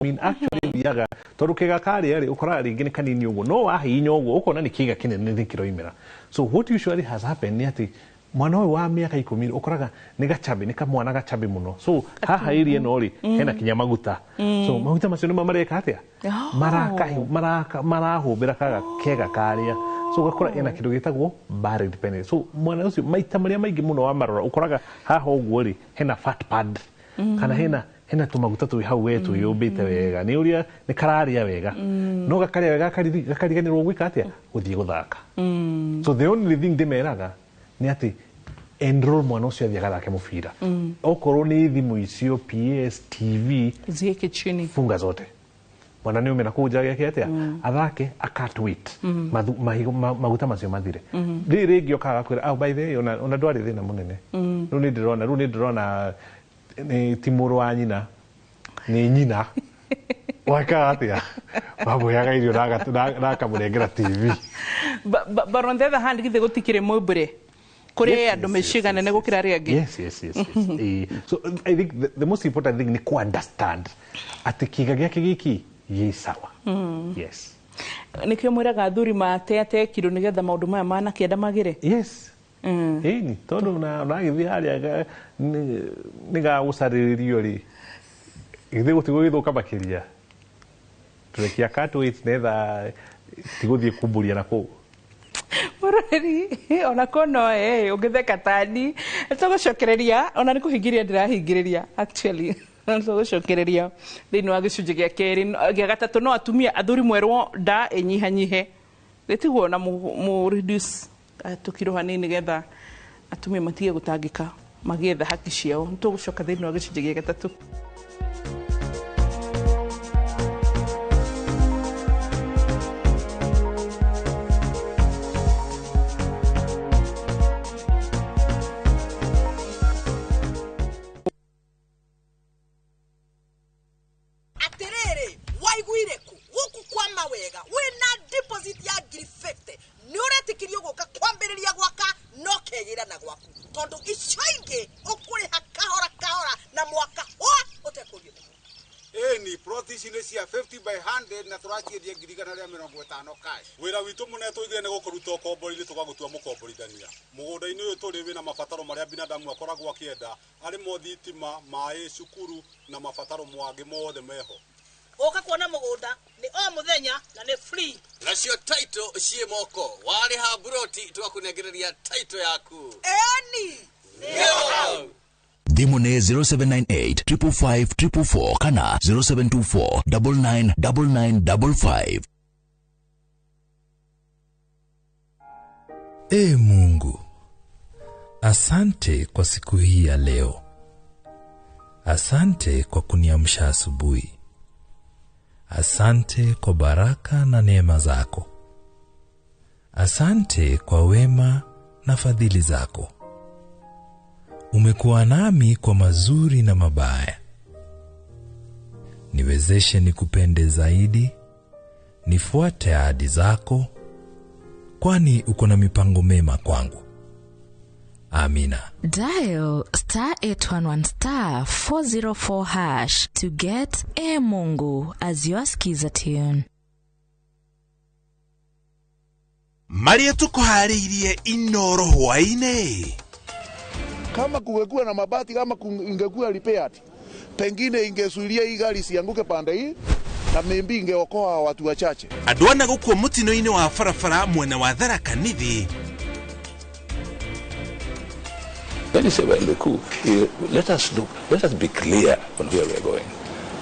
I mean, actually thiaga tondũ kĩga karĩa rĩ, ũkoraga rĩngĩ nĩ kanini ũguo, no wahihinya ũguo ũkona nĩ kĩga kĩnene nĩ kĩroimĩra. So what usually has happened nĩ atĩ mwana ũyũ wa mĩaka 10 ũkoraga nĩ gacambi, nĩ kamwana gacambi mũno. So haha area ĩno rĩ, hena kinya maguta. So maguta macio nĩmo mareka atĩa? Marahũmbĩra kaga kega karĩa. So ũgakora ena kĩndũ gĩtagwo buried penis. So mwana ũcio maita marĩa maingĩ mũno wamarora, ũkoraga haha ũguo rĩ, hena fat pad kana hena tũmaguta twĩ hau we twĩyũmbĩte wega, nĩ ũrĩa nĩ kararĩa wega, no gakarĩa wega gakariganĩrwo gwĩka atĩa? Gũthiĩ gũthaka. So the only thing ndĩmeraga nĩ atĩ enroll mwana ũcio athiĩ agathake mũbira. Okorwo nĩ thimũ icio, PS, TV, Zieke chini. Funga zote. Mwana nĩ umĩra kũu nja gĩake atĩa? Athake, akat weight. Maguta macio mathire. Rĩrĩ rĩngĩ okaga kwĩra, "Oh, by the way, ona ndwarĩ thĩna mũnene. Rĩu nĩ ndĩrona nĩ ti mũrũ wa nyina, nĩ nyina wakaga atĩa, wamũheaga irio na akamũnengera TV." But on the other hand, githĩ gũtikĩrĩ mũmbũre kũrĩ andũ mĩciĩ nene gũkĩra arĩa angĩ? Yes. So I think the most important thing ni ku understand atĩ kĩga gĩake gĩkĩ gĩ sawa. Yes. Nĩkĩo mwĩraga athuri mateate kiro nĩgetha maũndũ maya mana kĩenda magĩre. Yes. Ĩni, tondũ na ũragĩthiĩ harĩa nĩ gagũcarĩrĩrio rĩ, githĩ gũtigũgĩthũka makĩria? Tũrekia cat weight netha tigũthiĩ kumbũria na kũu. Mũroreri, ona kono ĩ ũngĩtheka tani, tũgũcokereria, ona nĩ kũhingĩria ndĩrahingĩrĩria actually. Tũgũcokereria thĩinĩ wa gĩcunjĩ gĩa kerĩ, gĩa gatatũ. No atumia, athuri mwerwo nda ĩnyihanyihe, gĩtiguo na mũ reduce tũkiro hanini nĩgetha atumia matige gũtangĩka magĩetha haki ciao. Nĩ tũgũcoka thĩinĩ wa gĩcunjĩ gĩa gatatũ. Atirĩrĩ, waiguire ku gũkũ kwa mawega wĩna deposit ya 50,000 nĩ ũretĩkĩrio gũka kwambĩrĩria gwaka no kegĩra na gwaku, tondũ icio ingĩ ũkũrĩha kahora kahora na mwaka hwa ũtekũrio nĩ mũndũ. Ĩni, plot ici nĩ cia 50 by 100 na tũraciendia 150,000 cash. Wĩra witũ mũnene tũigire nĩ gũkũruta ũkombori-inĩ tũgagũtua mũkomborithania. Mũgũnda-inĩ ũyũ tũrĩ wĩna mabataro marĩa binadamu akoragwo akĩenda, arĩ mo thitima, maĩ, cukuru na mabataro mangĩ mothe meho. Gũka kuona mũgũnda nĩ o mũthenya na nĩ free. Nacio title ciĩ moko, warĩha mburoti tũgakũnengereria title yaku. Ĩni. Nĩho. Thimũ nĩ 0798 555 444 kana 0724 999955. Ee Mungu, asante kwa siku hii ya leo. Asante kwa kuniamsha asubuhi. Asante kwa baraka na neema zako. Asante kwa wema na fadhili zako. Umekuwa nami kwa mazuri na mabaya. Niwezeshe nikupende zaidi, nifuate ahadi zako, kwani uko na mipango mema kwangu. Amina. Dial *811*404# to get E Mungu as your skiza tune. Marĩa tũkũharĩirie Inoro hwaĩ-inĩ. Kama kungekuwa na mabati, kama ingekuwa repaired, pengine ingezuilia hii gari isianguke pande hii na maybe ingeokoa watu wachache. Andũ ana gũkua mũtino-inĩ wa barabara mwena wa Tharaka Nithi. When you say we're in the coup, let us look, let us be clear on where we're going.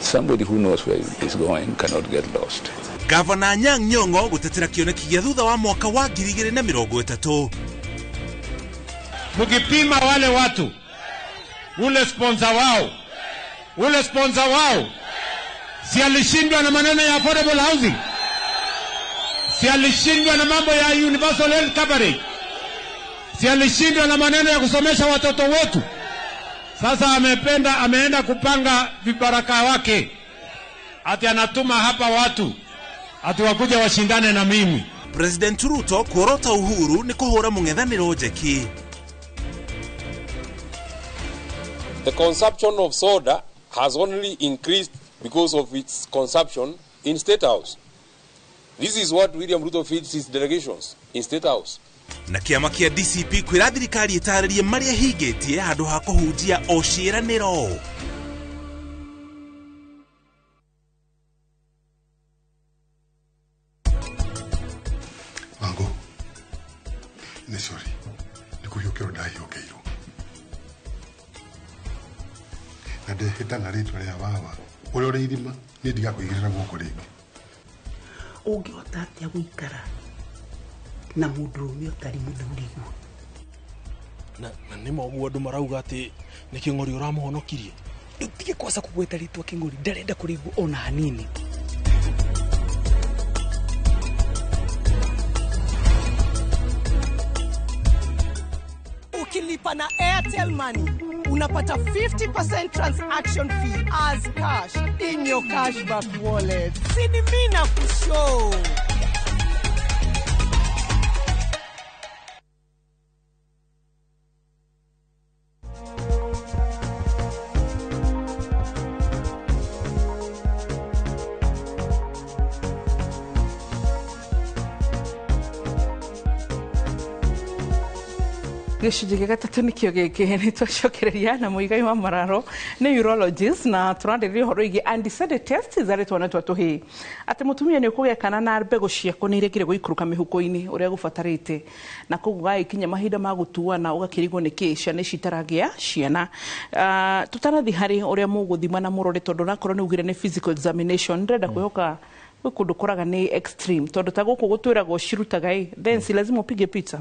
Somebody who knows where he's going cannot get lost. Gavana Anyang' Nyong'o gũtetera kĩoneki gĩa thutha wa mwaka wa 2030. Mkipima wale watu, ule sponsor wao, si alishindwa na maneno ya affordable housing, si alishindwa na mambo ya universal health coverage, si alishindwa na maneno ya kusomesha watoto wetu. Sasa ameenda kupanga vibaraka wake, ati anatuma hapa watu ati wakuja washindane na mimi. President Ruto kuorota Uhuru ni kuhura mung'ethanĩro njeki. The consumption of soda has only increased because of its consumption in State House. This is what William Ruto feeds his delegations in State House. Na kĩama kĩa DCP kwĩra thirikari ĩtarĩrie marĩa hingĩtie handũ ha kũhunjia o ciĩranĩro. Wangu, nĩ sorry, nĩ kũhiũkĩrwo ndahiũkĩirwo. Na ndehĩta na rĩtwa rĩa baba ũrĩa ũrĩ irima niĩ ndigakũigĩrĩra guoko rĩngĩ. Ũngĩhota atĩa gũikara na mũndũrũme ũtarĩ mũthuriguo? Na nĩ ma ũguo andũ marauga atĩ nĩ Kĩng'ori ũramũhonokirie. Rĩu tige kwaca kũgweta rĩtwa Kĩng'ori, ndarenda kũrĩigua ona hanini. Ukilipa na Airtel Money unapata 50% transaction fee as cash in your cashback wallet. Sini mina kushow. Gĩcunjĩ gĩa gatatũ nĩkĩo gĩkĩ nĩ twacokereria na Muigai wa Mararo nĩ urologist na tũrarĩrĩria ũhoro wĩgiĩ undecided testes arĩ twana twa tũhĩĩ, atĩ mũtumia nĩ ũkũgĩa kana na mbegũ ciaku nĩ irekire gũikũrũka mĩhuko-inĩ ũrĩa gũbatarĩte, na koguo gagĩkinya mahinda ma gũtuana ũgakĩrigwo nĩkĩ ciana ici itaragĩa ciana. Tũtanathiĩ harĩ ũrĩa mũgũthima na mũrore, tondũ nakorwo nĩ ugire nĩ physical examination, ndĩrenda kwĩhoka gwĩ kũndũ kũraga nĩ extreme, tondũ ta gũkũ gũtwĩragwo cirutaga ĩ then si lazima upige picha.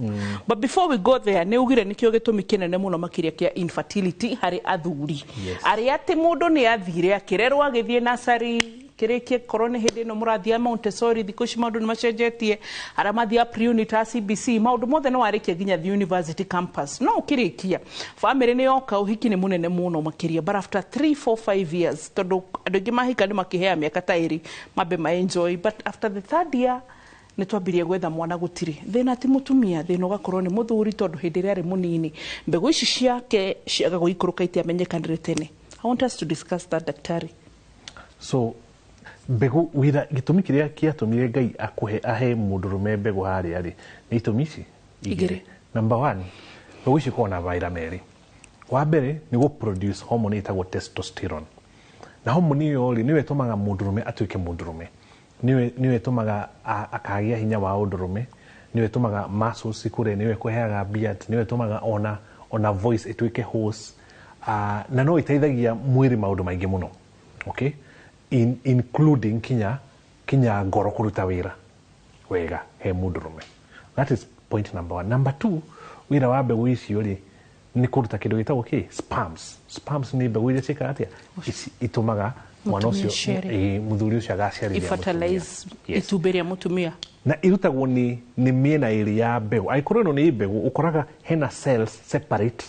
But before we go there, nĩ ugire nĩkĩo gĩtũmi kĩnene mũno makĩria kĩa infertility harĩ athuri. Arĩa atĩ mũndũ nĩ athire akĩrerwo agĩthiĩ nursery kĩrĩkie korwo nĩ hĩndĩ ĩno mũrathiĩ Montessori, thikũ ici maũndũ nĩ macenjetie, arĩa mathiaga pre-unit a CBC, maũndũ mothe no warĩkia nginya the university campus, no ũkĩrĩkia family nĩ yoka, ũhiki nĩ mũnene mũno makĩria, but after 3 4 5 years, tondũ andũ aingĩ mahika nĩ makĩhea mĩaka ta ĩrĩ mambe ma enjoy, but after the third year nĩ twambirie gwetha mwana gũtirĩ thĩna, ti mũtumia thĩna ũgakorwo nĩ mũthuri, tondũ hĩndĩ ĩrĩa arĩ mũnini mbegũ ici ciake ciaga gũikũrũka itiamenyekanire tene. I want us to discuss that, daktari. So mbegũ wĩra gĩtũmi kĩrĩa kĩatũmire Ngai akũhe ahe mũndũrũme mbegũ harĩa rĩ nĩ itũmi ici igĩrĩ. Number one, mbegũ ici ikoragwo na mawĩra merĩ. Wa mbere nĩ gũ produce hormone ĩtagwo testosterone, na hormone ĩyo rĩ nĩyo ĩtũmaga mũndũrũme atuĩke mũndũrũme, nĩyo ĩtũmaga akagĩa hinya wa ũndũrũme, nĩyo ĩtũmaga muscles cikũre, nĩyo ĩkũheaga beard, nĩyo ĩtũmaga ona voice ĩtuĩke hoarse, na no ĩteithagia mwĩrĩ maũndũ maingĩ mũno, okay? Including kinya ngoro kũruta wĩra wega he mũndũrũme. That is point number one. Number two, wĩra wa mbegũ icio rĩ nĩ kũruta kĩndũ gĩtagwo kĩ sperms. Sperms nĩ mbegũ iria ciĩkaga atĩa, itũmaga mwana ũcio mũthuri ũcio agaciarithia mũtumia, itumbĩ rĩa mũtumia, na irutagwo nĩ mĩena ĩrĩ ya mbegũ. Angĩkorwo ĩno nĩ mbegũ, ũkoraga hena cells separate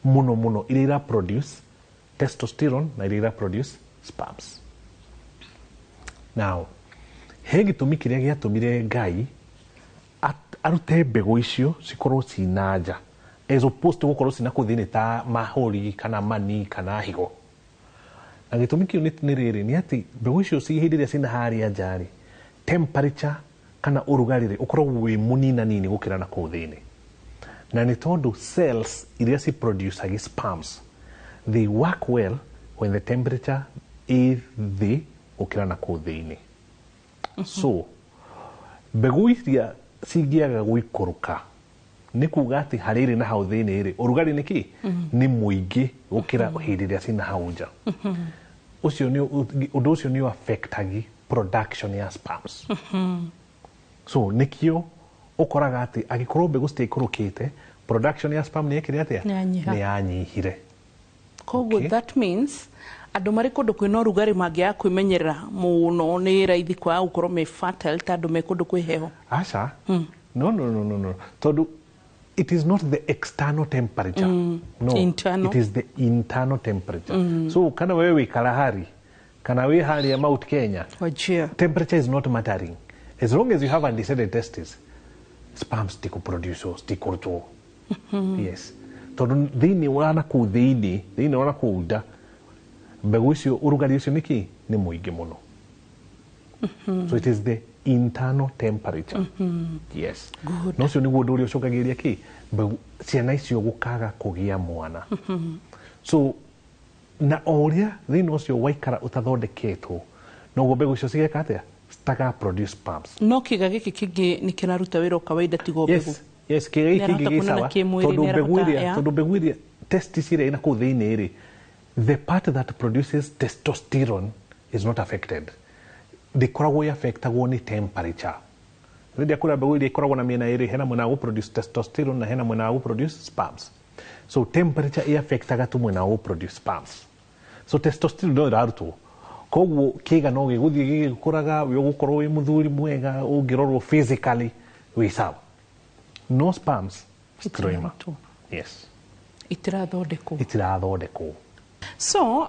mũno mũno iria ira produce testosterone na iria ira produce sperms. Now, he gĩtũmi kĩrĩa gĩatũmire Ngai arute mbegũ icio cikorwo cina nja as opposed to gũkorwo cina kũu thĩinĩ ta mahũri kana mani kana higo. Na gĩtũmi kĩu nĩ rĩrĩ, nĩ atĩ mbegũ icio ci hĩndĩ ĩrĩa cina harĩa nja rĩ, temperature kana ũrugarĩ rĩ ũkoragwo wĩ mũninanini gũkĩra na kũu thĩinĩ. Na nĩ tondũ cells iria ciproducagi sperms, they work well when the temperature ĩ thĩ gũkĩra na kũu thĩinĩ. So mbegũ iria cingĩaga gũikũrũka, nĩ kuga atĩ harĩa irĩ na hau thĩinĩ rĩ, ũrugarĩ nĩ kĩ? Nĩ mũingĩ gũkĩra hĩndĩ ĩrĩa cina hau nja. Ũcio nĩ ũndũ ũcio nĩ affectagi production ya sperms. So nĩkĩo ũkoraga atĩ angĩkorwo mbegũ citiaikũrũkĩte, production ya sperm nĩ yekire atĩa? Nĩ yanyiha. Nĩ yanyihire. Koguo that means andũ marĩ kũndũ kwĩna ũrugarĩ mangĩaga kwĩmenyerera mũno, nĩ raithi kwaga gũkorwo me fertile ta andũ me kũndũ kwĩ heho? Aca, no, tondũ it is not the external temperature. No. Internal. It is the internal temperature. So kana wewe wĩ Kalahari kana wĩ harĩa Mount Kenya, Wajir, temperature is not mattering. As long as you have undescended testes, sperms tikuproduce, tikurutwo. Yes, tondũ thĩinĩ wa na kũu thĩinĩ, thĩinĩ wa na kũu nda, mbegũ icio, ũrugarĩ ũcio nĩ kĩ? Nĩ mũingĩ mũno. So it is the internal temperature. Yes. Good. Na ũcio nĩguo ũndũ ũrĩa ũcũngagĩrĩria kĩ? Mbegũ, ciana icio gũkaga kũgĩa mwana. So na o ũrĩa thĩna ũcio waikara ũtathondeketwo, noguo mbegũ icio cigeka atĩa? Citaga produce sperms. No kĩga gĩkĩ kĩngĩ nĩ kĩraruta wĩra o kawaida tigo mbegũ? Yes, kĩga gĩkĩ Nĩarahota kĩngĩ gĩ kuonana sawa, kĩmwĩrĩ, tondũ mbegũ nĩarahota, ĩrĩa, tondũ mbegũ ĩrĩa, testis ĩrĩa ĩna kũu thĩinĩ rĩ, the part that produces testosterone is not affected. Ndĩkoragwo ĩaffectagwo nĩ temperature. Rĩrĩa kũrĩa mbegũ iria ikoragwo na mĩena ĩrĩ, hena mwena wa gũproduce testosterone na hena mwena wa gũproduce sperms. So temperature ĩaffectaga tu mwena wa gũproduce sperms. So testosterone no ĩrarutwo, koguo kĩga no gĩgũthiĩ gĩgĩkũraga, we ũgũkorwo wĩ mũthuri mwega, ũngĩrorwo physically wĩ sawa, no sperms citiroima. Yes. Itirathondekwo. Itirathondekwo. So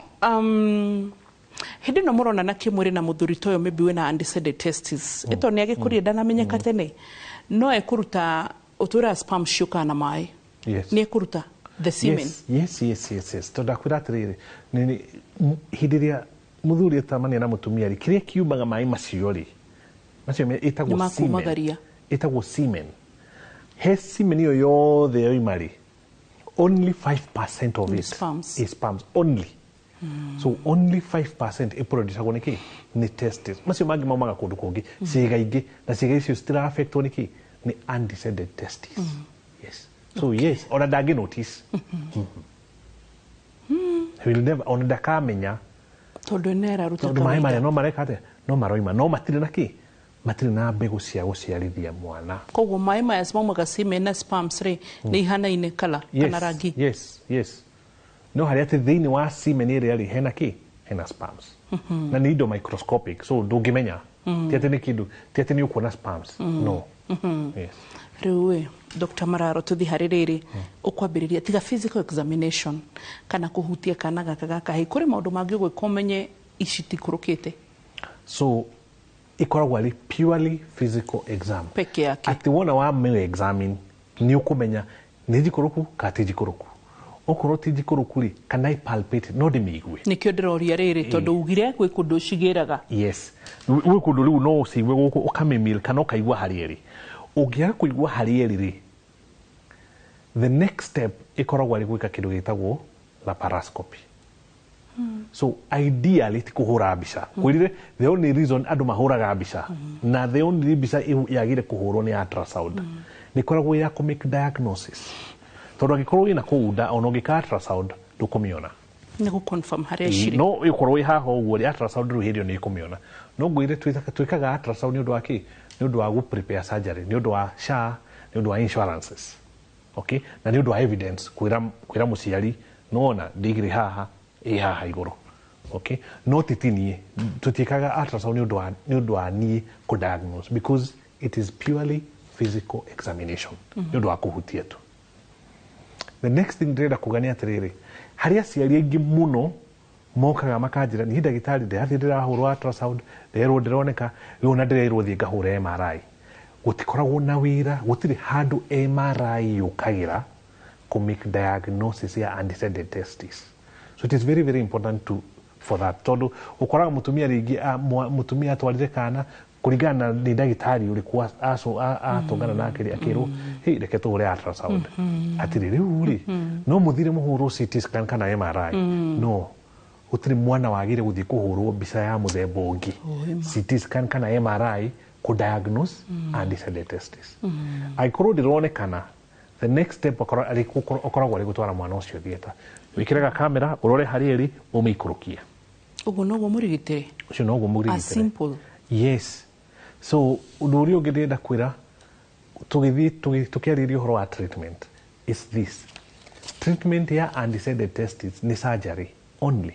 hĩndĩ ĩno mũronana kĩmwĩrĩ na mũthuri ta ũyũ, maybe wĩna undescended testis, ĩto nĩ agĩkũrire ndanamenyeka tene, no ekũruta ũtwĩra sperm ciũkaga na maĩ? Yes. Nĩ ekũruta the semen? Yes, tondũ ndakwĩra atĩrĩrĩ, hĩndĩ ĩrĩa mũthuri atamania na mũtumia rĩ, kĩrĩa kiumaga maĩ macio rĩ, macio ĩtagwo Nĩ semen. makumagaria. Ĩtagwo semen. He semen ĩyo yothe yoima rĩ, only 5% of Ni it sperms. is sperms only. So only 5% ĩproducagwo nĩ kĩ? Nĩ testis. Macio mangĩ maumaga kũndũ kũngĩ, ciĩga ingĩ, na ciĩga icio citira-affectwo nĩ kĩ? Nĩ undescended testis. Yes. So yes, ona ndangĩ notice. He will never, ona ndakamenya. Tondũ nĩ araruta Tondũ maĩ kawaida. marĩa no mareka atĩa? No maroima, no matirĩ na kĩ? Matirĩ na mbegũ cia gũciarithia mwana. Koguo maĩ maya maumaga semen na sperms rĩ, nĩ ihanaine kala kana rangi? Yes, no harĩa atĩ thĩinĩ wa semen ĩrĩa rĩ, hena kĩ? Hena sperms. Na nĩ indo microscopic, so ndũngĩmenya. Ti atĩ nĩ kĩndũ, ti atĩ nĩ ũkuona sperms. No. Yes. Rĩu ĩ, Dr Mararo, tũthi harĩ rĩrĩ ũkwambĩrĩria tiga physical examination kana kũhutia kana gaka gakahĩ, kũrĩ maũndũ mangĩ ũgwĩka ũmenye ici tikũrũkĩte? So ĩkoragwo arĩ purely physical exam peke yake. Atĩ wona wa examine, nĩ ũkũmenya nĩ njikũrũku kana ti njikũrũku. Okorwo ti njikũrũku rĩ, kana I palpate, no ndĩmĩigue. Nĩkĩo ndĩroria rĩrĩ, tondũ ugire gwĩ kũndũ cigĩraga. Yes, gwĩ kũndũ rĩu no ũcigue gũkũ, ũkamĩmil kana ũkaigua harĩa ĩrĩ. Ũngĩaga kũigua harĩa ĩrĩ rĩ, the next step ĩkoragwo arĩ gwĩka kĩndũ gĩtagwo laparoscopy. So ideally ti kũhũra mbica. Kwĩrire the only reason andũ mahũraga mbica, na the only mbica yagĩrĩire kũhũrwo nĩ ultrasound, nĩ ĩkoragwo ya kũ make diagnosis, tondũ angĩkorwo wĩna kũu nda, ona ũngĩka ultrasound ndũkũmĩona. Nĩ gũ confirm harĩa cirĩ. No ĩkorwo ĩ haha ũguo rĩ, ultrasound rĩu hĩndĩ ĩyo nĩ ĩkũmĩona. No ngwĩre twĩkaga ultrasound nĩ ũndũ wa kĩ? Nĩ ũndũ wa gũ prepare surgery, nĩ ũndũ wa SHA, nĩ ũndũ wa insurances, okay, na nĩ ũndũ wa evidence, kwĩra mũciari nona ndigiri haha ĩ haha igũrũ, okay. No ti niĩ, tũtiĩkaga ultrasound nĩ ũndũ wa niĩ kũ diagnose, because it is purely physical examination, nĩ ũndũ wa kũhutia tu. The next thing ndĩrenda kuga nĩ atĩrĩrĩ, harĩ aciari aingĩ mũno mokaga makanjĩra, niĩ ndagĩtarĩ ndĩrathiĩ ndĩrahũrwo ultrasound, ndĩrerwo ndĩroneka, rĩu ona ndĩrerwo thiĩ ngahũre MRI. Gũtikoragwo na wĩra, gũtirĩ handũ MRI yũkagĩra kũ make diagnosis ya undescended testis. So it is very very important to for that, tondũ ũkoraga mũtumia rĩngĩ, mũtumia atwarire kana Kũringana na nĩ ndagĩtarĩ ũrĩkũ atũngana nake rĩ, akĩrwo, "Hey, reke tũhũre ultrasound." Atĩrĩ, rĩu rĩ, no mũthire mũhũrwo CT scan kana MRI. No gũtirĩ mwana wagĩrĩire gũthiĩ kũhũrwo mbica ya mũthemba ũngĩ, CT scan kana MRI, kũ diagnose undescended testis. Angĩkorwo ndĩronekana, the next step ũkoragwo arĩ gũtwara mwana ũcio theatre, wĩkĩre gakamera ũrore harĩa ĩrĩ, ũmĩikũrũkie. Ũguo noguo mũrigitĩre? Ũcio noguo As mũrigitĩre. simple. Yes. So ũndũ ũrĩa ũngĩ ndĩrenda kwĩra tũgĩthiĩ tũkĩarĩria ũhoro wa treatment is this: treatment ya undescended testis nĩ surgery only,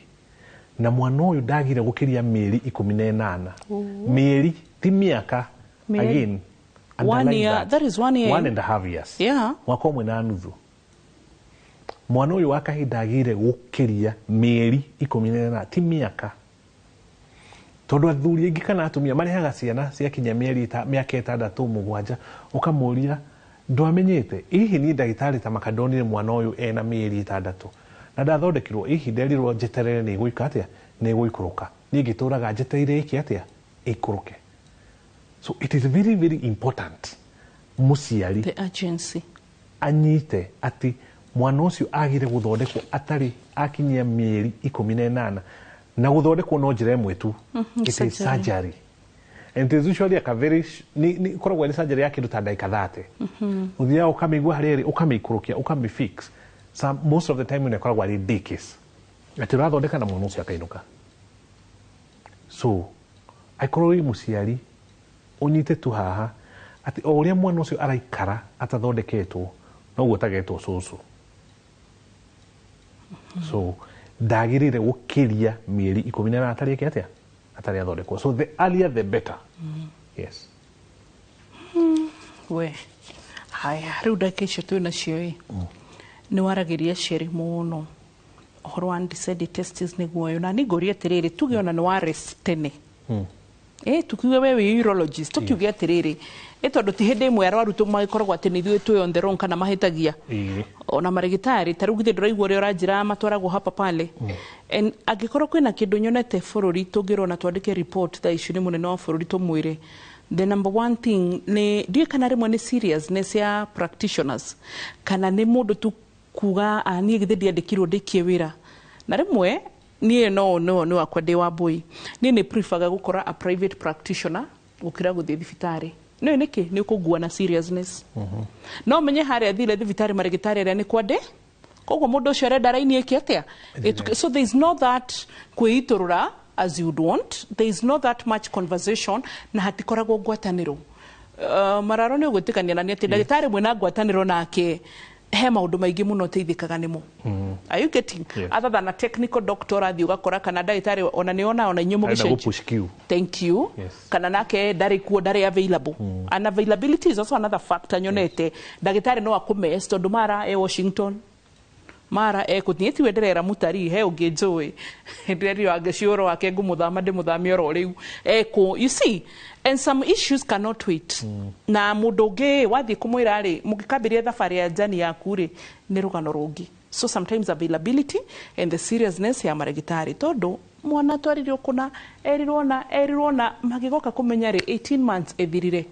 na mwana ũyũ ndagire gũkĩria mĩeri 18. Mĩeri, ti mĩaka. Mĩeri. Again, One underline year, that. That is 1 year. 1.5 years. Mwaka ũmwe na nuthu. Mwana ũyũ wa kahinda agire gũkĩria mĩeri 18, ti mĩaka, tondũ athuri aingĩ kana atumia marehaga ciana ciakinya mĩeri mĩaka 6, 7, ũkamũria, "Ndwamenyete hihi niĩ ndagĩtarĩ ta makandonire mwana ũyũ ena mĩeri 6 na ndathondekirwo, hihi nderirwo njeterere nĩ ĩgũika atĩa, nĩ ĩgũikũrũka. Niĩ ngĩtũraga njetereire ĩke atĩa, ĩikũrũke." So it is very, very important mũciari The urgency. anyite atĩ mwana ũcio agire gũthondekwo atarĩ akinyia mĩeri 18, na gũthondekwo no njĩra ĩmwe tu. It is surgery. Surgery, and it is usually like a very nĩ ĩkoragwo ĩrĩ surgery ya kĩndũ ta ndagĩka 30. Ũthiaga ũkamĩigua harĩa ĩrĩ, ũkamĩikũrũkia, ũkamĩfix. Some, most of the time ĩno ĩkoragwo arĩ day case, atĩ ũrathondeka na mwana ũcio akainũka. So angĩkorwo wĩ mũciari, ũnyite tu haha atĩ o ũrĩa mwana ũcio araikara atathondeketwo, noguo tagetwo cũcũ. So ndagĩrĩire gũkĩria mĩeri 18 atarĩ ĩke atĩa, atarĩ athondekwo. So the earlier the better. Yes. We haya, rĩu ndagĩka icio twĩ nacio ĩ, nĩ waragĩria aciari mũno ũhoro wa undescended testis nĩguo ũyũ, na nĩ ngũria atĩrĩrĩ, tuge ona nĩ wa race tene, tukiuge we wĩ urologist, tukiuge atĩrĩrĩ, tondũ ti hĩndĩ ĩmwe arwaru magĩkoragwo atĩ nĩ ithuĩ twĩ on the wrong kana mahĩtagia, ona marĩgĩtarĩ ta rĩu githĩ ndũraigua ũrĩa ũranjĩra matwaragwo hapa pale. And angĩkorwo kwĩna kĩndũ nyonete bũrũri tũngĩrwo twandĩke report thaa ici nĩ mũnene wa bũrũri, tũmwĩre the number one thing nĩ ndiũĩ kana rĩmwe nĩ seriousness ya practitioners kana nĩ mũndũ tu kuga, "Ah, niĩ githĩ ndiandĩkirwo ndĩkie wĩra?" Na rĩmwe niĩ no nĩ wakwa ndĩ wa mbũi, niĩ nĩ preferga gũkora a private practitioner gũkĩra gũthiĩ thibitarĩ. Nĩũĩ nĩkĩ? Nĩ ũkũngua na seriousness. No menye harĩa thire thibitarĩ marĩgĩtarĩ arĩa nĩ kwandĩ koguo mũndũ ũcio arenda raini ĩke atĩa. So there is no that kwĩitũrũra as you'd want, there is not that much conversation, na hatikoragwo ngwatanĩro. Mararo nĩ ũgwĩtĩkania na nĩ atĩ ndagĩtarĩ mwĩna ngwatanĩro nake he maũndũ maingĩ mũno ũteithĩkaga nĩmo. Are you getting? Yes. Other than a technical doctor athiĩ ũgakora kana ndagĩtarĩ ona nĩ ona inyuĩ Arenda mũgĩcenjia. gũ-push queue. Thank you. Kana nake ndarĩ kuo, ndarĩ available. And availability is also another factor nyonete. Ndagĩtarĩ no akũmess tondũ mara e Washington, mara ekũthiĩ tiwe ndĩrera mũtari he ũngĩ njũĩ ndĩrerio angĩciũro wake ngũmũthama ndĩmũthamie oro rĩu ekũ, you see? And some issues cannot wait. Na mũndũ ũngĩ wathiĩ kũmwĩra rĩ, mũngĩkambĩrĩria thabarĩ ya njani yaku rĩ, nĩ rũgano rũngĩ. So sometimes availability and the seriousness ya marĩgĩtarĩ, tondũ mwana twarirwo kũna erirwo na magĩgoka kũmenya rĩ, 18 months ĩthirire.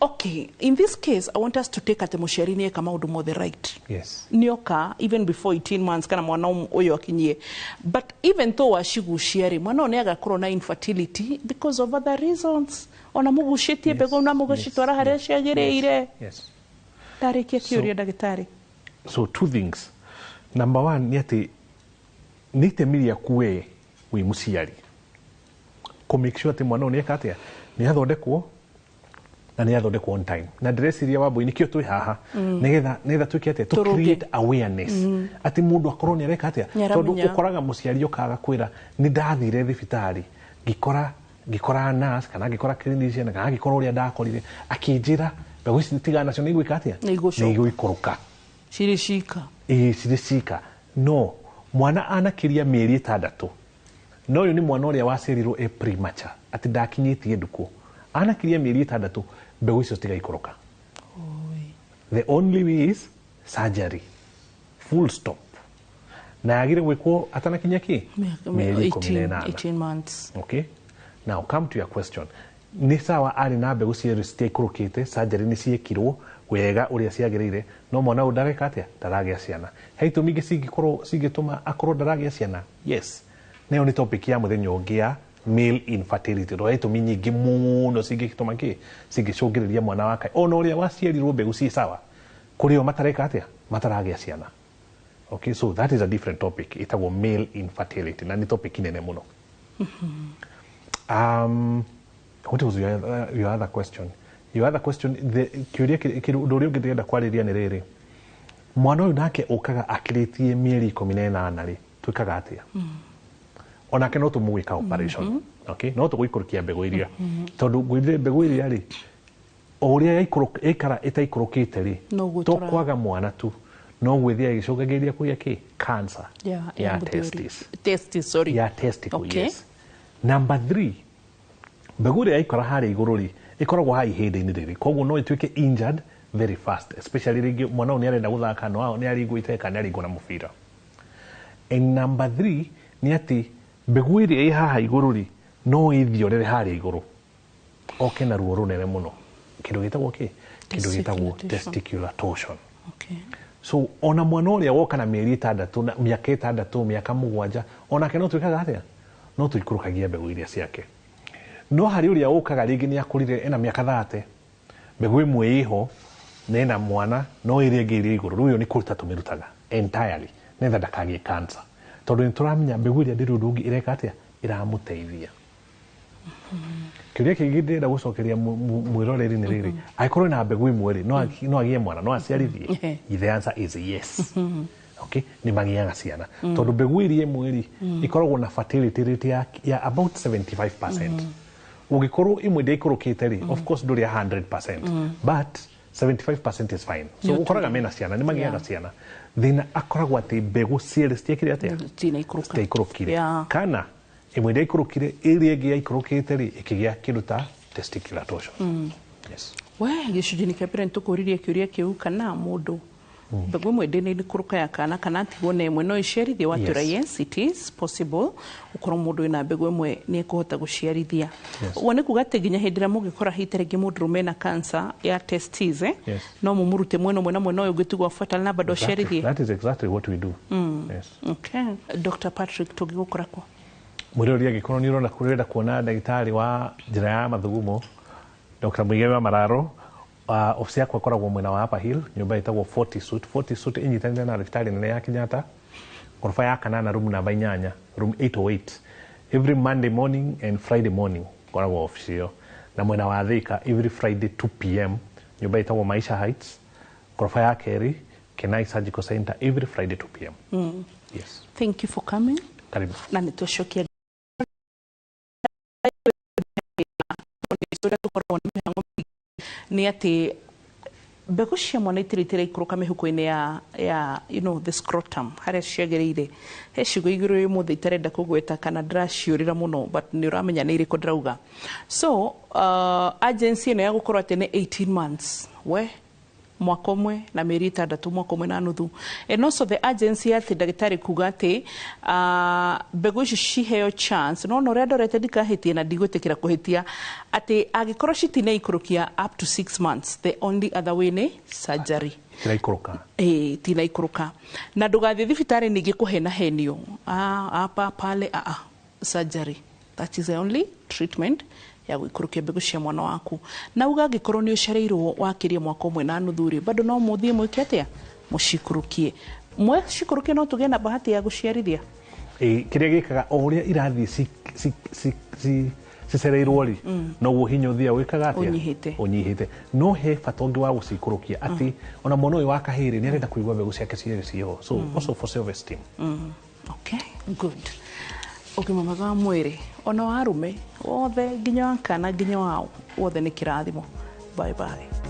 Okay, in this case I want us to take atĩ mũciari nĩ eka maũndũ mothe right, nĩoka even before 18 months kana mwana ũyũ akinyie, but even though wacigucia rĩ, mwana ũyũ nĩ agakorwo na infertility because of other reasons, ona mũgucĩtie mbegũ na mũgacitwara harĩa ciagĩrĩire. Ndarĩkia kĩũria, ndagĩtarĩ. So two things. Number one nĩ atĩ nĩ itemi rĩaku we wĩ mũciari kũ make sure atĩ mwana ũyũ nĩ eka atĩa, nĩ athondekwo, na nĩ athondekwo on time. Na ndĩreciria, Wambui, nĩkĩo twĩ haha, nĩgetha twĩke atĩa, to Tũrũnge. create awareness atĩ mũndũ akorwo nĩ areka atĩa. Nĩ Tondũ aramenya. ũkoraga mũciari ũkaga kwĩra, "Nĩ ndathire thibitarĩ ngĩkora nurse kana ngĩkora clinician kana ngĩkora ũrĩa ndakorire akĩnjĩra mbegũ ici tigana nacio, nĩ igwĩka atĩa, Nĩ igũcoka. nĩ igũikũrũka." Cirĩ cika. Ĩĩ, cirĩ cika. No mwana anakĩria mĩeri 6, no ũyũ nĩ mwana ũrĩa waciarirwo e premature, atĩ ndakinyĩtie ndukũ, anakĩria mĩeri 6, mbegũ icio citigaikũrũka. The only way is surgery, full stop, na yagĩrĩ gwĩkwo atanakinya kĩ? Mĩeri 18. 18 months. Okay, now come to your question. Nĩ sawa, arĩ na mbegũ cierĩ citiaikũrũkĩte, surgery nĩ ciĩkirwo wega ũrĩa ciagĩrĩire, no mwana ũyũ ndareka atĩa? Ndaragĩa ciana. He itũmi ingĩ cingĩkorwo cingĩtũma akorwo ndaragĩa ciana? Yes, nayo nĩ topic ya mũthenya ũngĩ ya male infertility. Tondũ he itũmi nyingĩ mũno cingĩtũma kĩ cingĩcũngĩrĩria mwana wake ona ũrĩa waciarirwo mbegũ ciĩ sawa kũrĩ o matareka atĩa? Mataragĩa ciana. Okay, so that is a different topic, ĩtagwo male infertility, na nĩ topic nene mũno. What was your other question? Your other question, the kĩũria ũndũ ũrĩa ũngĩ ndĩrenda kwarĩria nĩ rĩrĩ: mwana ũyũ nake ũkaga akĩrĩtie mĩeri 18 rĩ, twĩkaga atĩa? Onake no tũmũgwĩka operation. Okay, no tũgũikũrũkia mbegũ iria, tondũ ngwĩrire mbegũ iria rĩ, o ũrĩa yaikara ĩtaikũrũkĩte rĩ, Noguo to kwaga mwana tu, no gwĩthia ĩgĩcũngagĩrĩria kũgĩa kĩ cancer ya mũthuri. Testis. Testis, sorry. Ya testicle. Yes. Number three, mbegũ ĩrĩa yaikara harĩa igũrũ rĩ, ĩkoragwo haha ihĩndĩ-inĩ rĩrĩ, koguo no ĩtuĩke injured very fast, especially rĩngĩ mwana ũyũ nĩ arenda gũthaka, no nĩ aringwo iteka, nĩ aringwo na mũbira. And number three nĩ atĩ mbegũ ĩrĩa ĩ haha igũrũ rĩ, no ĩthiorere harĩa igũrũ oke na ruo rũnene mũno, kĩndũ gĩtagwo kĩ kĩndũ gĩtagwo Testicular torsion. Testicular torsion. So ona mwana ũrĩa woka na mĩeri 6 na mĩaka 6, mĩaka 7, onake no twĩkaga atĩa? No tũikũrũkagia mbegũ iria ciake. No harĩ ũrĩa ũkaga rĩngĩ nĩ akũrire, ena mĩaka 30, mbegũ ĩmwe ĩho na ena mwana, no ĩrĩa ĩngĩ ĩrĩ igũrũ, rĩu ĩyo nĩ kũruta tũmĩrutaga entirely nĩgetha ndakagĩe cancer, tondũ nĩ tũramenya mbegũ ĩrĩa ndĩrĩ ũndũ ũngĩ ĩreka atĩa ĩramũteithia. Kĩũria kĩngĩ ndĩrenda gũcokeria mwĩroreri nĩ rĩrĩ: angĩkorwo ena mbegũ ĩmwe rĩ, no agĩe mwana, no aciarithie? The answer is yes. Okay, nĩ magĩaga ciana, tondũ mbegũ ĩrĩa ĩmwe rĩ, ĩkoragwo na fertility rate ya about 75%. Ũngĩkorwo ĩmwe ndĩikũrũkĩte rĩ, of course ndũrĩ 100%, but 75% is fine. So Nĩ ũkoraga mena ciana, nĩ magĩaga ciana. Thĩna akoragwo atĩ mbegũ cierĩ citiekire atĩa? Citinaikũrũka. Citiaikũrũkire, kana ĩmwe ndĩaikũrũkire, ĩrĩa ĩngĩ yaikũrũkĩte rĩ, ĩkĩgĩa kĩndũ ta testicular torsion. Yes. We gĩcunjĩ-inĩ kĩa mbere nĩtũkũririe kĩũria kĩu, kana mũndũ mbegũ ĩmwe ndĩnaikũrũka ya kana, kana atigwo na ĩmwe, no ĩciarithie? Watwĩra yes, it is possible ũkorwo mũndũ wĩna mbegũ ĩmwe nĩ ekũhota gũciarithia. Ũguo nĩ kuga atĩ nginya hĩndĩ ĩrĩa mũngĩkora hihi ta rĩngĩ mũndũrũme ena cancer ya testis, eh, no mũmũrute mwena ũmwe na mwena ũyũ ũngĩtigwo fertile na bado aciarithie? That is exactly what we do. Yes. Okay. Dr. Patrick, tũngĩgũkora kũ? Mwĩrori, angĩkorwo nĩ ũrona ũrenda kuona ndagĩtarĩ wa njĩra ya mathugumo, Dr. Muigai wa Mararo, ofici yakwa ĩkoragwo mwena wa Upper Hill, nyũmba ĩtagwo 40 Suite. 40 Suite ĩnyitanĩire na thibitarĩ nene ya Kenyatta, ngoroba ya kanana, room namba 8, room 808. Every Monday morning and Friday morning ngoragwo ofici ĩyo. Na mwena wa Thika, every Friday 2 p.m., nyũmba ĩtagwo Maisha Heights, ngoroba ya kerĩ, Kenai Surgical Center, every Friday 2 p.m. Yes. Thank you for coming. Karibu. Na nĩ twacokia ũrĩa tũkoragwo na mĩhang'o mĩingĩ nĩ atĩ mbegũ cia mwana itirĩ itiraikũrũka mĩhuko-inĩ ya the scrotum harĩa ciagĩrĩire. He ciugo igĩrĩ ũmũthĩ itarenda kũgweta kana ndĩraciũrĩra mũno, but nĩ ũramenya nĩ irĩkũ ndĩrauga. So agency ĩno ya gũkorwo atĩ nĩ 18 months, we mwaka ũmwe na mĩeri 6, mwaka ũmwe na nuthu, and also the agency atĩ ndagĩtarĩ kuga atĩ mbegũ icio ciheo chance, no ũrĩa ndorete ndikahĩtie na ndigwĩtĩkĩra kũhĩtia, atĩ angĩkorwo citinaikũrũkia up to 6 months, the only other way nĩ surgery. Kĩraikũrũka. Ĩĩ, tinaikũrũka na ndũgathiĩ thibitarĩ ningĩ kũhenahenio, ah, hapa pale, ah, ah, surgery, that is the only treatment ya gũikũrũkia mbegũ cia mwana waku. Na uga angĩkorwo nĩ ũcereirwo wakĩria mwaka ũmwe na nuthu rĩ, bado no mũthiĩ mwĩke atĩa? Mũcikũrũkie. Mwecikũrũkie, no tũgĩe na bahati ya gũciarithia. Ĩ, kĩrĩa gĩkaga, o ũrĩa irathiĩ cicereirwo rĩ, noguo hinya ũthiaga wĩkaga atĩa? Ũnyihĩte. Ũnyihĩte. No he bata ũngĩ wa gũcikũrũkia, atĩ ona mwana ũyũ wa kahĩrĩ nĩ arenda kũigua mbegũ ciake cierĩ ciĩho, so also for self esteem. Okay, good. Ũgima mwega wa mwĩrĩ ona wa arume wothe, nginya wa kana, nginya wao wothe, nĩ kĩrathimo. Bye bye.